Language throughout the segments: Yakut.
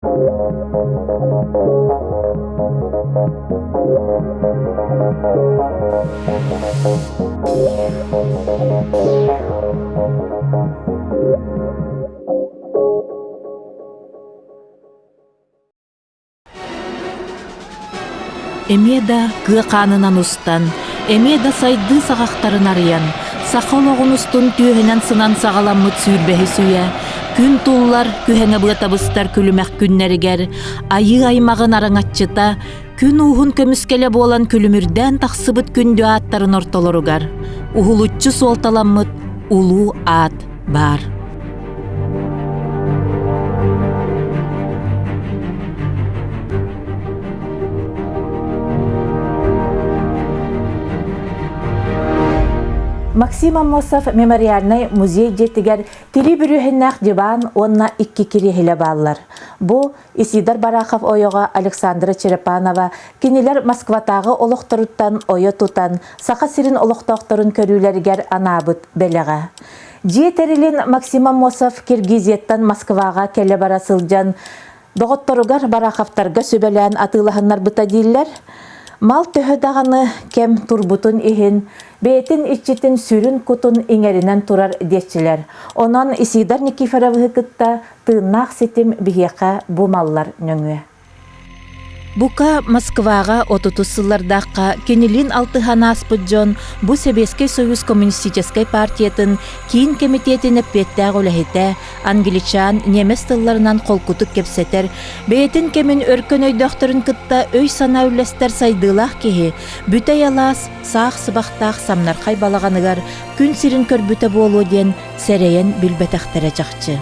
Эмиэ да кыа хаанынан устан, эмиэ да сайдыы саҕахтарын арыйан, саха олоҕун устун түөһүнэн сынан саҕаламмыт сүүрбэһис үйэ, күн туллар, күһэҥэ быата быстар күлүмэх күннэригэр айыы аймаҕын араҥаччыта, күн ууһун көмүскэлэ буолан күлүмүрдээн тахсыбыт күндү ааттарын ортолоругар уһулуччу суолталаммыт улуу аат баар. Максим Аммосов мемориальнай музей дьиэтигэр тирии бүрүөһүннээх диван уонна икки кириэһилэ бааллар. Бу Исидор Барахов ойоҕо Александра Черепанова кинилэр Москватааҕы олохторуттан ойо тутан Саха сирин олохтоохторун көрүүлэригэр анаабыт бэлэҕэ. Дьиэ тэрилин Максим Аммосов Киргизияттан Москваҕа кэлэ-бара сылдьан доҕотторугар Бараховтарга сүбэлээн атыылаһыннарбыта дииллэр. Мал төһө даҕаны кэм турбутун иһин, бэйэтин иччитин сүрүн кутун иҥэринэн турар диэччилэр. Онон Исидор Никифоровиһы кытта тыыннаах ситим биһиэхэ бу маллар нөҥүө. Бука Москваҕа отутус сыллардаахха кинилиин алтыһан ааспыт дьон бу Сэбиэскэй Союз Коммунистическай партиятын Киин кэмитиэтин эппиэттээх үлэһитэ, англичан, ньиэмэс тылларынан холкутук кэпсэтэр, бэйэтин кэмин өркөн өйдөөхтөрүн кытта өй-санаа үллэстэр сайдыылаах киһи, бүтэй алаас, саах сыбахтаах самнархай балаҕаныгар күн сирин көрбүтэ буолуо диэн сэрэйэн билбэтэхтэрэ чахчы.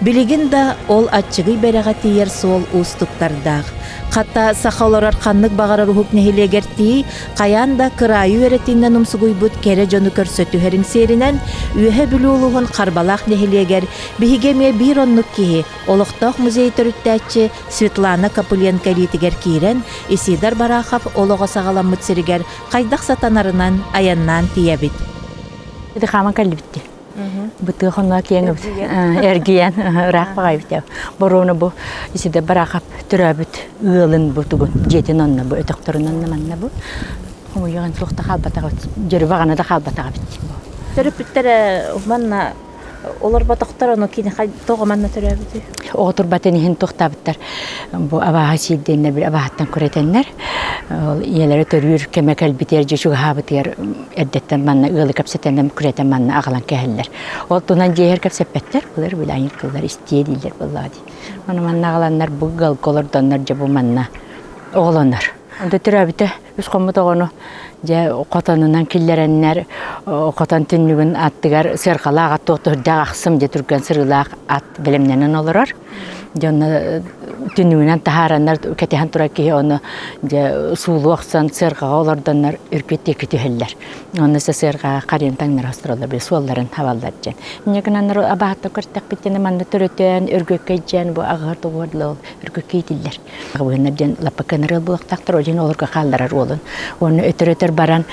Билигин да ол аччыгый бэрэҕэ тиийэр суол уустуктардаах. Хата, саха олорор ханнык баҕарар уһук нэһилиэгэр тиий, хайаан да кыраайы үөрэтиинэн умсугуйбут кэрэ дьону көрсө түһэриҥ сиэринэн, Үөһэ Бүлүү улууһун Харбалаах нэһилиэгэр биһиги эмиэ биир оннук киһи, олохтоох музей төрүттээччи Светлана Копыленко илиитигэр киирэн, Исидор Барахов олоҕо саҕаламмыт сиригэр хайдах сатанарынан айаннаан тиийэбит. Ити хааман кэллибит Бытыы хонно киэҥ эргийэн ыраах баҕайбыт. Боруону бу исиде Барахов төрөөбүт ыалын бу тугун дьиэтин онно бу өтөхтөрүн онно манна бу хомуйуган суох да хаалбатаҕа дьөрү баҕана да хаалбатаҕа бит. Төрөппүттэрэ манна олорботохтор ону кини тоҕо манна төрөөбүтүй? Оҕо турбатын иһин туохтаабыттар бу абааһы сиирдиэннэр били абааһыттан күрэтэннэр ол ийэлэрэ төрүүр кэмэ кэлбитигэр дьэ чугаһаабытыгар эрдэттэн манна ыалы кэпсэтэн күрэтэн манна аҕалан кэһэллэр. Ол туһунан дьиэһэр кэпсэппэттэр былыр били айыл кыллар истиэ дииллэр буоллаҕа дии. Ону манна аҕаланнар бу ыалга олордоннор дьэ бу манна оҕолонор. Онто төрөөбүтэ үс хоммут оҕону дьэ хотонунан киллэрэннэр хотон түннүгүн аттыгар сыарҕалаах ат туох туһурдаах ахсым дьэ түргэн сырыылаах ат бэлэмнэнэн олорор. Дьэ онно түннүгүнэн таһаараннар кэтэһэн турар киһи ону дьэ суулуу охсон сыарҕаҕа олордоннор үргүт диэки түһэллэр. Онно сыарҕаҕа харыйан таҥнара остураллар били суолларын хабаллар диэн. Инньэ гынан абаһатта көртөхпүтүнэ манна төрөтөөн өргөккө дьэн бу аҕыһар тоҕуор ол өргөккө иитиллэр. Аҕабыһыннар диэн лаппакканар ыал буолуохтаахтар, ол иһин олорго хаалларар уолун. Уонна өтөр-өтөр баран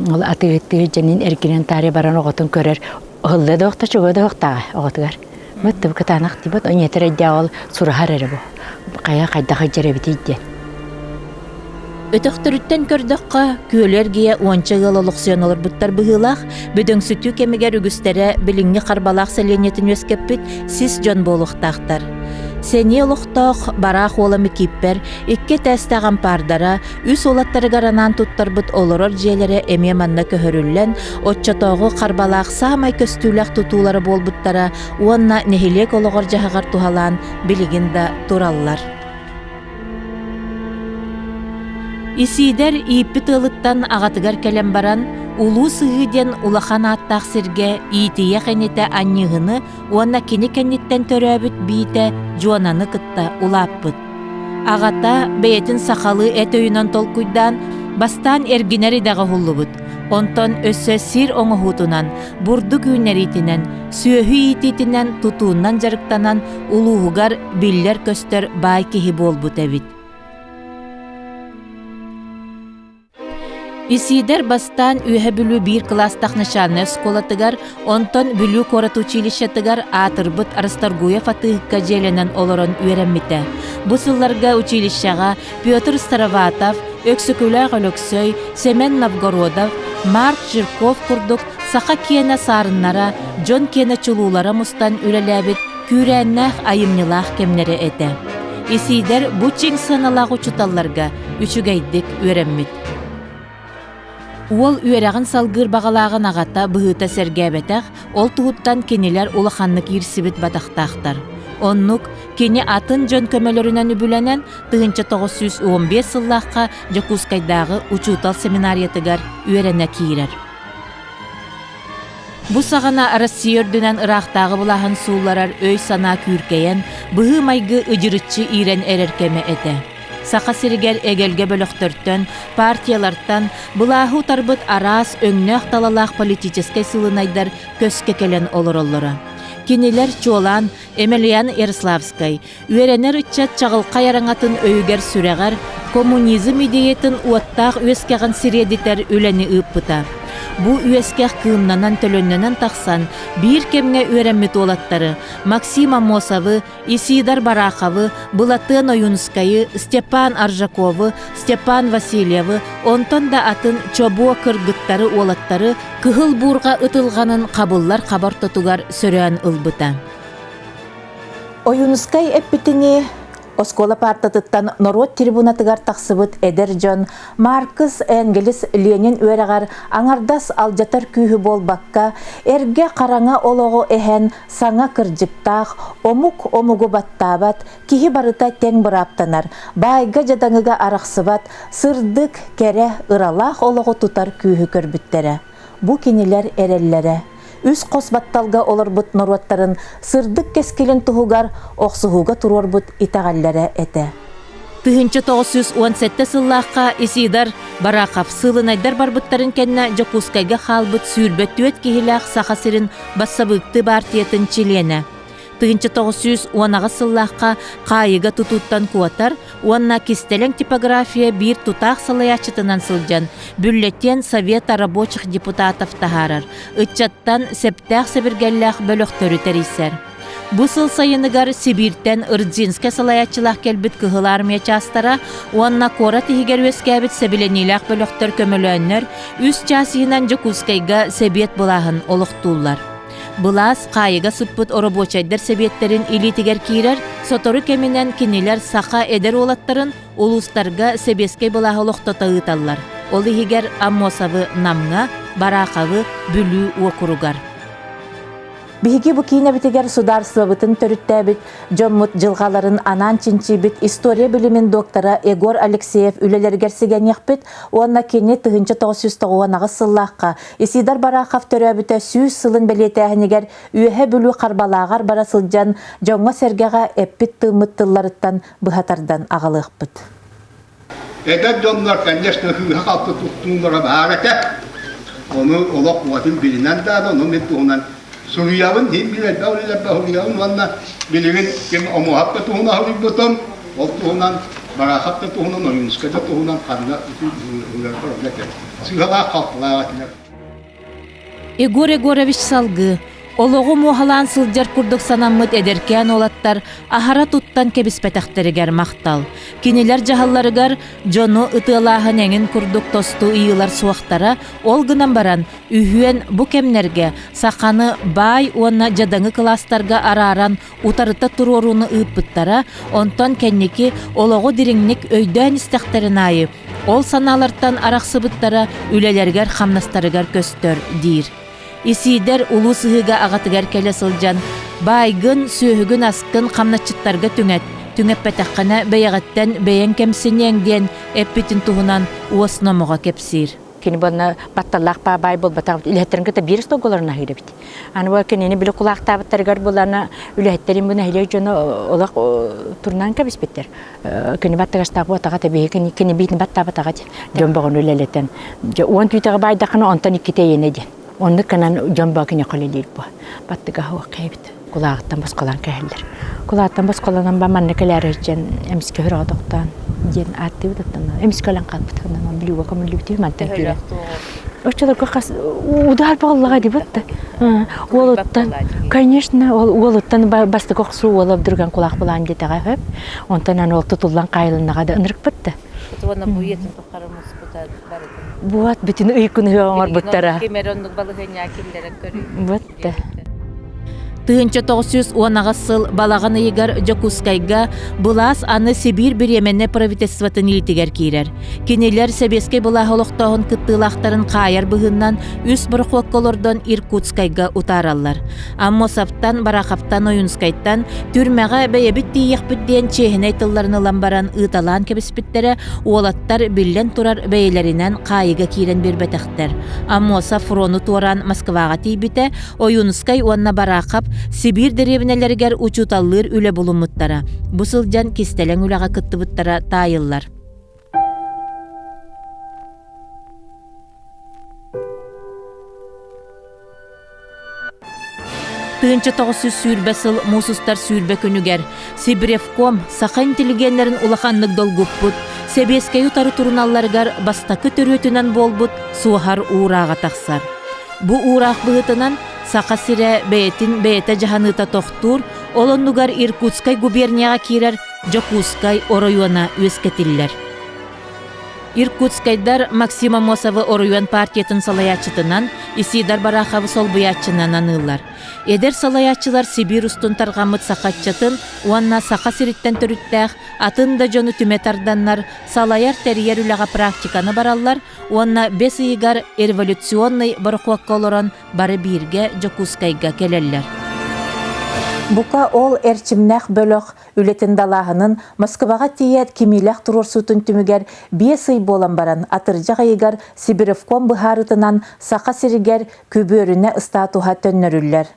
ол атыыһыттыы дьэнин эргинэн таарыйа баран оҕотун көрөр Ыһыллыа да уохта, чугуа да уохтааҕа оҕотугар. Быт кытаанах дибат, оньетер эйдээх ол сураһар эрэ бу. Хайа хайдах ыдьар эбитий диэн. Өтөхтөрүттэн көрдөххө, күөлү эргийэ уонча ыал олохсуйан олорбуттар быһыылаах, бөдөҥсүтүү кэмигэр үгүстэрэ билиҥҥи Харбалаах сэлиэнньэтин үөскэппит сис дьон буолуохтаахтар. Сэниэ олохтоох Бараах уола Микииппэр икки этээстээх ампаардара, үс уолаттарыгар анаан туттарбыт олорор дьиэлэрэ эмиэ манна көһөрүллэн, оччотооҕу Харбалаах саамай көстүүлээх тутуулара буолбуттара уонна нэһилиэк олоҕор-дьаһаҕар туһалаан билигин да тураллар. Исиидэр ииппит ыалыттан аҕатыгар кэлэн баран, Улуу Сыһыы диэн улахан ааттаах сиргэ иитийэх инитэ Анньыыһыны уонна кини кэнниттэн төрөөбүт биитэ Дьуонаны кытта улааппыт. Аҕата бэйэтин сахалыы эт өйүнэн толкуйдаан, бастаан эргинэр идэҕэ уһуллубут, онтон өссө сир оҥоһуутунан, бурдук үүннэриитинэн, сүөһү иитиитинэн, тутуунан дьарыктанан улууһугар биллэр-көстөр баай киһи буолбут эбит. Исиидэр бастаан Үөһэ Бүлүү биир кылаастаах начальнай оскуолатыгар, онтон Бүлүү куорат училищетыгар аатырбыт Расторгуев атыыһыкка дьиэлэнэн олорон үөрэммитэ. Бу сылларга училищеҕа Петр Староватов, Өксөкүлээх Өлөксөй, Сэмэн Новгородов, Марк Жирков курдук саха киэнэ саарыннара, дьон киэнэ чулуулара мустан үлэлээбит күүрээннээх айымньылаах кэмнэрэ этэ. Исиидэр бу чиҥ сыаналаах учууталларга үчүгэйдик үөрэммит. Уол үөрэҕин салгыыр баҕалааҕын аҕата быһыыта сэргээбэтэх, ол туһуттан кинилэр улаханнык иирсибит батахтаахтар. Оннук, кини атын дьон көмөлөрүнэн үбүлэнэн, 1915 сыллаахха Дьокуускайдааҕы учуутал семинариятыгар үөрэнэ киирэр. Бу саҕана Россия үрдүнэн ыраахтааҕы былааһын суулларар өй-санаа күүркэйэн, быһыы-майгы ыдьырыччы иирэн эрэр кэмэ этэ. Саха сиригэр эгэлгэ бөлөхтөртөн, партиялартан былааһы утарбыт араас өҥнөөх-талалаах политическай сыылынайдар көскө кэлэн олороллоро. Кинилэр чуолаан Емельян Ярославскай, үөрэнэр ыччат чаҕылхай араҥатын өйүгэр-сүрэҕэр коммунизм идеятын уоттаах үөскэҕин сириэдитэр үлэни ыыппыта. Бу үөскэх кыымнанан-төлөннөнөн тахсан, биир кэмҥэ үөрэммит уолаттары Максим Аммосовы, Исидор Бараховы, Былатыан Ойуунускайы, Степан Аржаковы, Степан Васильевы, онтон да атын чобуо кыргыттары уолаттары кыһыл буурҕа ытылҕанын хабыллар хабар тотугар сөрөөн ылбыта. Ойуунускай эппитинии, оскуола паартатыттан норуот трибунатыгар тахсыбыт эдэр дьон Маркс, Энгельс, Ленин үөрэҕэр аҥардас алдьатар күүһү буолбакка, эргэ хараҥа олоҕу эһэн саҥа кырдьыктаах, омук омугу баттаабат, киһи барыта тэҥ бырааптанар, баайга-дьадаҥыга арахсыбат, сырдык, кэрэ, ыралаах олоҕу тутар күүһү көрбүттэрэ. Бу кинилэр эрэллэрэ. Үс хос батталга олорбут норуоттарын сырдык кэскилин туһугар охсуһууга туруорбут итэҕэллэрэ этэ. 1917 сыллаахха Исидор Барахов сыылынайдар барбыттарын кэннэ Дьокуускайга хаалбыт 24 киһилээх Саха сирин бассабыыктыы баартыйатын чилиэнэ. 1918 сыллаахха хаайыыга тутууттан куотар уонна кистэлэҥ типография биир тутаах салайааччытынан сылдьан бюллетен Совета рабочих депутатов таһаарар, ыччаттан септээх сэбиргэллээх бөлөхтөрү тэрийсэр. Бу сыл сайыныгар Сибииртэн Рдзинскэй салайааччылаах кэлбит Кыһыл Армия чаастара уонна куорат иһигэр үөскээбит сэбилэниилээх бөлөхтөр көмөлөөннөр үс чаас иһинэн Дьокуускайга Сэбиэт былааһын олохтууллар. Былаас хаайыга сыппыт оробуочайдар сэбиэттэрин илиитигэр киирэр, сотору кэминэн кинилэр саха эдэр уолаттарын улуустарга сэбиэскэй былааһы олохтото ыыталлар. Ол иһигэр Аммосовы Намҥа, Бараховы Бүлүү уокуругар. Биһиги бу киинэбитигэр судаарыстыбабытын төрүттээбит дьоммут дьылҕаларын анаан чинчийбит история билимин доктора Егор Алексеев үлэлэригэр сигэниэхпит уонна кини 1998 сыллаахха Исидор Барахов төрөөбүтэ 100 сылын бэлиэтээһинигэр Үөһэ Бүлүү Харбалааҕар бара сылдьан дьоҥҥо-сэргэҕэ эппит-тыыммыт тылларыттан быһа тардан аҕалыахпыт. Эдэр дьоннор, конечно, сыыһа-халты туттуулара баар этэ. Ону олох уотун билинэн даҕаны, ону мин туһунан суруйабын, иһин билэрбэ үлэлэрбэ суруйабын уонна билигин ким Омуоһап да туһунан суруйбутум, ол туһунан Барахов да туһунан, Ойуунускай да туһунан ханна суруйарбар онно этэ. Сыыһалаах-халтылаах этилэр. Егор Егорович салгыы, олоҕу муоһалаан сылдьар курдук санаммыт эдэркээн уолаттар аһара туттан кэбиспэтэхтэригэр махтал. Кинилэр дьаһалларыгар дьону ытыалааһын эҥин курдук тосту ыйыылар суохтара, ол гынан баран үһүөн бу кэмнэргэ саханы баай уонна дьадаҥы кылаастарга арааран утарыта туруорууну ыыппыттара, онтон кэнники олоҕу дириҥник өйдөөн истэхтэрин аайы ол санаалартан арахсыбыттара үлэлэригэр-хамнастарыгар көстөр диир. Исиидэр улуу сыһыыга аҕатыгар кэлэ сылдьан «Баайгын, сүөһүгүн-аскын хамначчыттарга түҥэт, түҥэппэтэххинэ бэйэҕиттэн бэйэҥ кэмсиниэҥ» диэн эппитин туһунан уос номоҕо кэпсиир. Кини буонна батталлаах баай буолбатах үлэһиттэрин кытта биир остуолгаларын аһыыр эбит. Аны бу кинини били кулаахтаабыттарыгар булана үлэһиттэрин бу нэһилиэк дьоно олох турунан кэбиспиттэр. Кини баттагастаах буотаҕа тэбиһи кини кини биитин баттаабатаҕа дьон бөҕөнү үлэлэтэн дьэ уон түүтэҕэ баайдаххына онтон иккитэ эйэнэ диэн. Оннук гынан дьон бөҕө кини холелиир бу. Баттыга суох кэбит. Кулааҕыттан босхолоон кэһэллэр. Кулааттан босхолонон ба манна кэлээри дьэн эмискэ өрөҕө тохтоон. диэн ааттыыбыт оттон эмискэ өлөн хаалбыт онон Бүлүүгэ көмүллүбүтү мантан киирэн оччолорго хас удаал буоллаҕа дибит да уолуттан конечно ол уолуттан бастакы охсуу уола Абдурган кулаах булаан диэтэҕэ сөп онтон аны ол тутуллан хаайылыннаҕа да ынырыкпыт да уонна бу ийэтин тухары муспута барытын буот бүтүн ый күн оҥорбуттара ким эрэ оннук балаһыанньаҕа киллэрэн көрүү вот да 1918 сыл балаҕан ыйыгар Дьокуускайга былаас аны Сибиир бириэмэннэй правительствотын илиитигэр киирэр. Кинилэр сэбиэскэй былааһы олохтооһун кыттыылаахтарын хаайар быһыынан үс борохуокка олордон Иркутскайга утаараллар. Аммосовтан, Бараховтан, Ойунскайтан түрмэҕэ бэйэбит тиийиэхпит диэн чиэһинэй тылларын ылан баран ыыталаан кэбиспиттэрэ, уолаттар биллэн турар бэйэлэринэн хаайыыга киирэн биэрбэтэхтэр. Аммосов фрону туораан Москваҕа тиийбитэ, Ойуунускай уонна Бараахап Сибиир дэриэбинэлэригэр учууталлыыр үлэ булуммуттара. Бу сылдьан кистэлэҥ үлэҕэ кыттыбыттара таайыллар. 1920 сыл муус устар 20 күнүгэр Сибревком саха интеллигеннэрин улаханнык долгуппут, сэбиэскэй утары туруналларыгар бастакы төрүөтүнэн буолбут суоһар уурааҕа тахсар. Бу уураах быһыытынан Саха сирэ бэйэтин бэйэтэ дьаһаныыта тохтуур, ол оннугар Иркутскай губернияҕа киирэр Дьокуускай оройуона үөскэтиллэр. Иркутскайдар Максим Аммосовы оройуон партиятын салайааччытынан, Исидор Бараховы солбуйааччынан аныыллар. Эдэр салайааччылар Сибиир устун тарҕаммыт сахаччатын уонна Саха сириттэн төрүттээх атын да дьону түмэ тарданнар, салайар-тэрийэр үлэҕэ практиканы бараллар уонна бэс ыйыгар революционнай борохуокка олорон бары бииргэ Дьокуускайга кэлэллэр. Бука ол эрчимнээх бөлөх үлэтин далааһынын Москваҕа тиийээт кимиилээх туруорсуутун түмүгэр биэс ый буолан баран атырдьах ыйыгар Сибиревком быһаарыытынан Саха сиригэр күбүөрүнэ ыстаатуһа төннөрүллэр.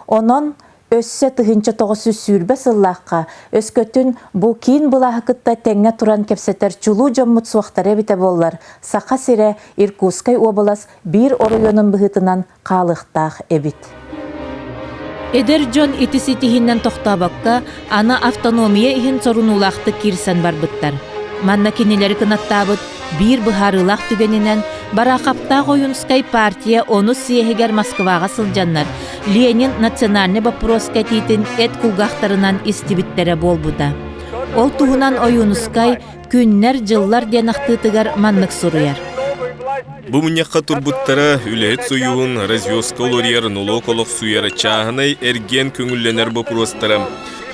Онон өссө 1920 сыллаахха өскөтүн бу киин былааһы кытта тэҥҥэ туран кэпсэтэр чулуу дьоммут суохтара эбитэ буоллар, Саха сирэ Иркутскай уобалас биир оройуонун быһыытынан хаалыахтаах эбит. Эдэр дьон ити ситиһинэн тохтообокко, аны автономия иһин сорунуулаахтык киирсэн барбыттар. Манна кинилэри кынаттаабыт биир быһаарыылаах түгэнинэн Бараахаптаах Ойуунскай партия онус съеһигэр Москваҕа сылдьаннар Ленин национальнай боппуруоска этиитин эт кулгаахтарынан истибиттэрэ буолбута. Ол туһунан Ойуунускай «Күннэр-дьыллар» диэн ахтыытыгар маннык суруйар. Бу мунньахха турбуттара үлэһит сойууһун разверстка уларыйар нолуок олохсуйар чааһынай эргиэн көҥүллэнэр боппуруостара.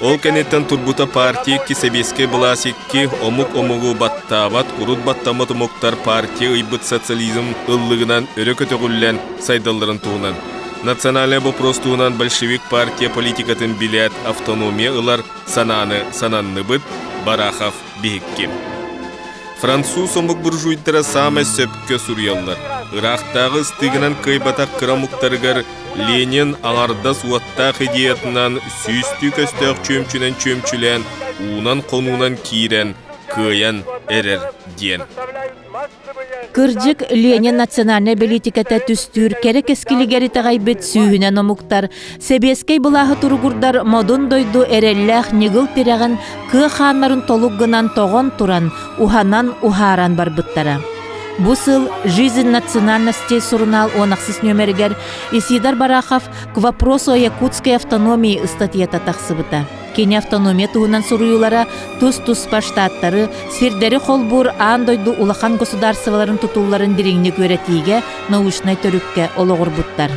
Ол кэнниттэн турбута партия икки сэбиэскэй былаас икки омук омугу баттаабат, урут баттаммыт омуктар партия ыйбыт социализм ыллыгынан өрө көтөҕүллэн сайдалларын туһунан. Национальнай боппуруос туһунан большевик партия политикатын билээт автономия ылар санааны сананныбыт Барахов биһикки. Француз омук буржуйдара саамай сөпкө суруйаллар. Ыраахтааҕы ыстыыгынан кыайбатах кыра омуктарыгар Ленин аҥардас уоттаах идеятынан сүүстүү көстөөх чүөмчүнэн чүөмчүлээн, уунан-хонуунан киирэн, кыайан эрэр диэн. Кырдьык, Ленин национальнай бэлиитикэтэ түстүүр кэрэ кэскилигэр итэҕэйбит сүүһүнэн омуктар сэбиэскэй былааһы туругурдар модун дойду эрэллээх ньыгыл тирэҕин кыа хааннарын толук гынан тоҕон туран, уһанан, уһааран барбыттара. Бу сыл «Жизнь национальностей» сурунаал уон ахсыс нүөмэригэр Исидор Барахов «К вопросу о якутской автономии» ыстатыйата тахсыбыта. Кини автономия туһунан суруйуулара тус-туспа штаттары, сирдэри холбуур аан дойду улахан государстволарын тутулларын дириҥник үөрэтиигэ научнай төрүккэ олоҕурбуттар.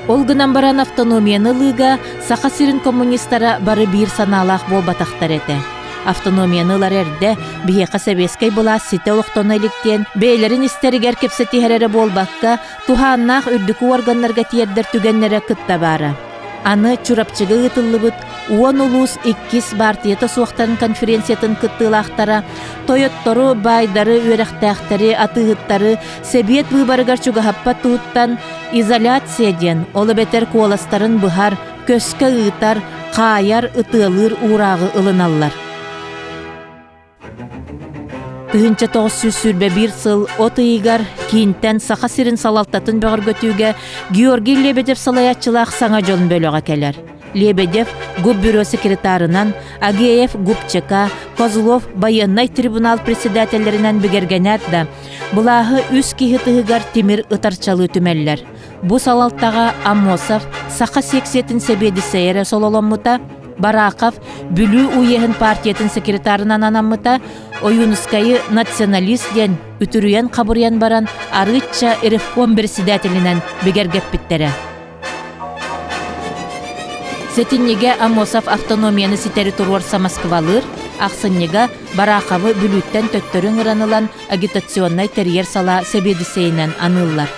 Ол гынан баран автономияны ылыыга Саха сирин коммунистара бары биир санаалаах буолбатахтар этэ. Автономияны ылар эрдэ биһиэхэ сэбиэскэй былаас ситэ олохтоно илик диэн бэйэлэрин истэригэр кэпсэтиһэр эрэ буолбакка, туһааннаах үрдүкү уорганнарга тиэрдэр түгэннэрэ кытта баара. Аны Чурапчыга ыытыллыбыт уон улуус иккис баартыйата суохтарын конференциятын кыттыылаахтара тойоттору, баайдары, үөрэхтээхтэри, атыыһыттары сэбиэт быыбарыгар чугаһаппат туһуттан изоляция диэн, ол эбэтэр куоластарын быһар, көскө ыытар, хаайар, ытыалыыр уурааҕы ылыналлар. 1921 сыл от ыйыгар киинтэн Саха сирин салалтатын бөҕөргөтүүгэ Георгий Лебедев салайааччылаах саҥа дьон бөлөҕө кэлэр. Лебедев губбюро секретарынан, Агеев губчека, Козлов байыаннай трибунал председателлэринэн бигэргэнээт да, былааһы үс киһи тыһыгар тимир ытарчалыы түмэллэр. Бу салалтаҕа Аммосов саха секциятын сэбиэдиссэйэрэ сололоммута, Барахов Бүлүү уеһын партиятын секретарынан анаммыта, Ойуунускайы националист диэн үтүрүйэн-хабырыйан баран арыычча ревком председателинэн бигэргэппиттэрэ. Сэтинньигэ Аммосов автономияны ситэри туруорса Москвалыыр, ахсынньыга Бараховы Бүлүүттэн төттөрү ыҥыран ылан агитационнай тэрийэр салаа сэбиэдиссэйинэн аныыллар.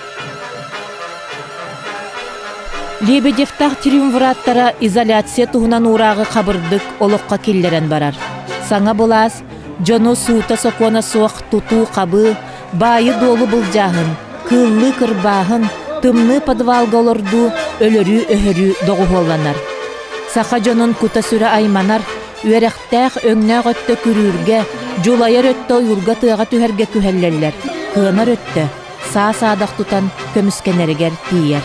Лебедевтаах триумвираттара изоляция туһунан уурааҕы хабырдык олоххо киллэрэн барар. Саҥа былаас дьону суута-сокуона суох тутуу-хабыы, баайы-дуолу былдьааһын, кыыллыы кырбааһын, тымныы подвалга олордуу, өлөрүү-өһөрүү доҕуһуолланар. Саха дьонун кута-сүрэ айманар, үөрэхтээх, өҥнөөх өттө күрүүргэ, дьулайар өттө ойуурга тыаҕа түһэргэ күһэллэллэр, кыанар өттө саа-саадах тутан көмүскэнэригэр тиийэр.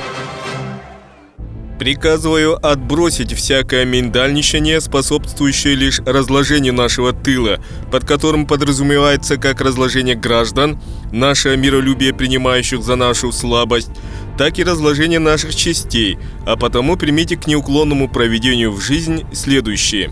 Приказываю отбросить всякое миндальничание, способствующее лишь разложению нашего тыла, под которым подразумевается как разложение граждан, наше миролюбие принимающих за нашу слабость, так и разложение наших частей, а потому примите к неуклонному проведению в жизнь следующее.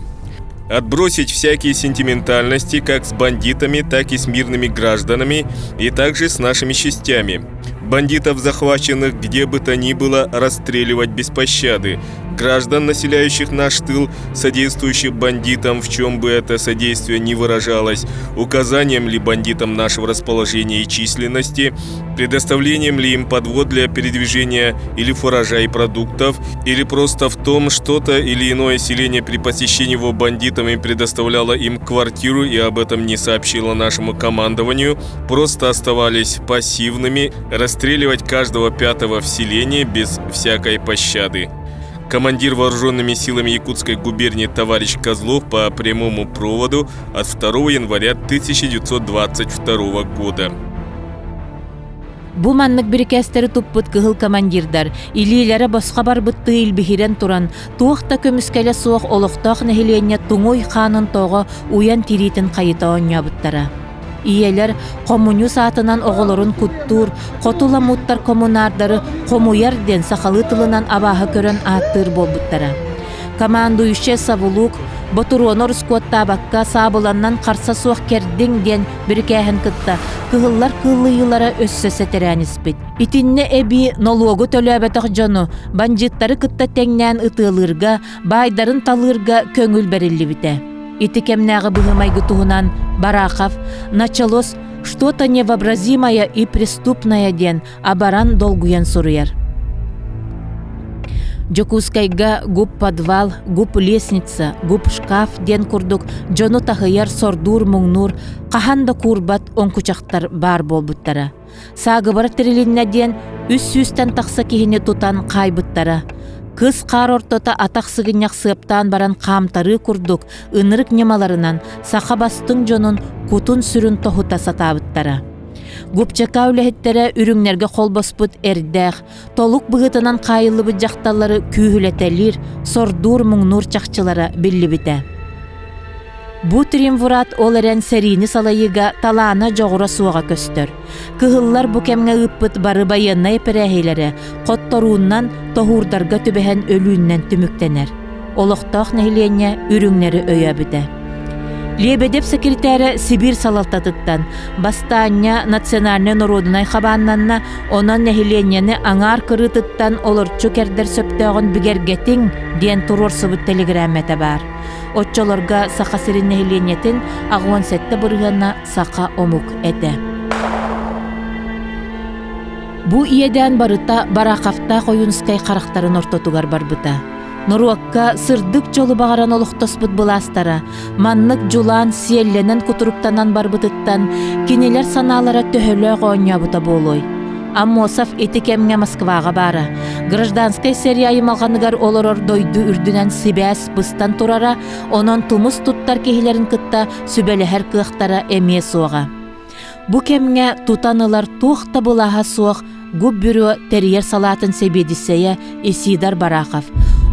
Отбросить всякие сентиментальности как с бандитами, так и с мирными гражданами, и также с нашими частями. Бандитов, захваченных где бы то ни было, расстреливать без пощады. Граждан, населяющих наш тыл, содействующих бандитам, в чем бы это содействие ни выражалось, указанием ли бандитам нашего расположения и численности, предоставлением ли им подвод для передвижения или фуража и продуктов, или просто в том, что-то или иное селение при посещении его бандитами предоставляло им квартиру и об этом не сообщило нашему командованию, просто оставались пассивными, расстреливать каждого пятого в селении без всякой пощады. Командир вооруженными силами Якутской губернии товарищ Козлов по прямому проводу от 2 января 1922 года. Бу маннык бирикээстэри туппут кыһыл командирдар илиилэрэ босхо барбыттыы илбиһирэн туран, туох да көмүскэлэ суох олохтоох нэһилиэнньэ туҥуй хаанын тоҕо уйан тириитин хайыта оонньообуттара. Ийэлэр хомуньуус аатынан оҕолорун куттуур, хоту ламуттар коммунардары хомуйар диэн сахалыы тылынан абааһы көрөн ааттыыр буолбуттара. Командующай Савулук ботуруону орускуоттаабакка саабыланнан харса суох кэрдиҥ диэн бирикээһин кытта кыһыллар кыыллыйыылара өссө сэтэрээн испит. Итиннэ эбии нолуогу төлөөбөтөх дьону бандьыыттары кытта тэҥнээн ытыалыырга, баайдарын талыырга көҥүл бэриллибитэ. Ити кэмнээҕи быһымайгы туһунан Барахов «Началось что-то невообразимое и преступное» диэн абаран долгуйан суруйар. Дьокуускайга гуп-подвал, гуп-лестница, гуп-шкаф диэн курдук дьону таһыйар, сордуур-муҥнуур, хаһан да куурбат оҥкучахтар баар буолбуттара. Саагыбар тэрилиннэ диэн үс сүүстэн тахса киһини тутан хаайбыттара. Кыс хаар ортото атах сыгынньах сыаптаан баран хаамтарыы курдук ынырык ньымаларынан саха бастыҥ дьонун кутун-сүрүн тоһута сатаабыттара. Губчака үлэһиттэрэ үрүҥнэргэ холбоспут эрдээх, толук быһыытынан хаайыллыбыт дьахталлары күүһүлэтэлиир, сордуур-муҥнуур чахчылара биллибитэ. Бу триумвират ол эрэн сэриини салайыыга талаана-дьоҕура суоҕа көстөр. Кыһыллар бу кэмҥэ ыыппыт бары байыаннай эпэрээһиилэрэ хотторууннан, тоһуурдарга түбэһэн өлүүннэн түмүктэнэр. Олохтоох нэһилиэнньэ үрүҥнэри өйөөбүтэ. Лебедев сэкиритээрэ Сибиир салалтатыттан бастаанньа национальнай норуодунай хабааннанна, онон нэһилиэнньэни аҥаар кырыытыттан олорчу кэрдэр сөптөөҕүн бигэргэтиҥ диэн туруорсубут тэлэгирээмэтэ баар. Оччолорго Саха сирин нэһилиэнньэтин 87 бырыһыана саха омук этэ. Бу иэдээн барыта Бараховтаах Ойуунскай харахтарын ортотугар барбыта. Норуокка сырдык дьолу баҕаран олохтоспут былаастара маннык дьулаан сиэллэнэн кутуруктанан барбытыттан кинилэр санаалара төһөлөөх оонньообута буолуой? Аммосов ити кэмҥэ Москваҕа баара. Гражданскай сэрии аймалҕаныгар олорор дойду үрдүнэн сибээс быстан турара, онон тумус туттар киһилэрин кытта сүбэлэһэр кыахтара эмиэ суоҕа. Бу кэмҥэ тутан ылар туох да былааһа суох губбюро тэрийэр салаатын сэбиэдиссэйэ Исидор Барахов.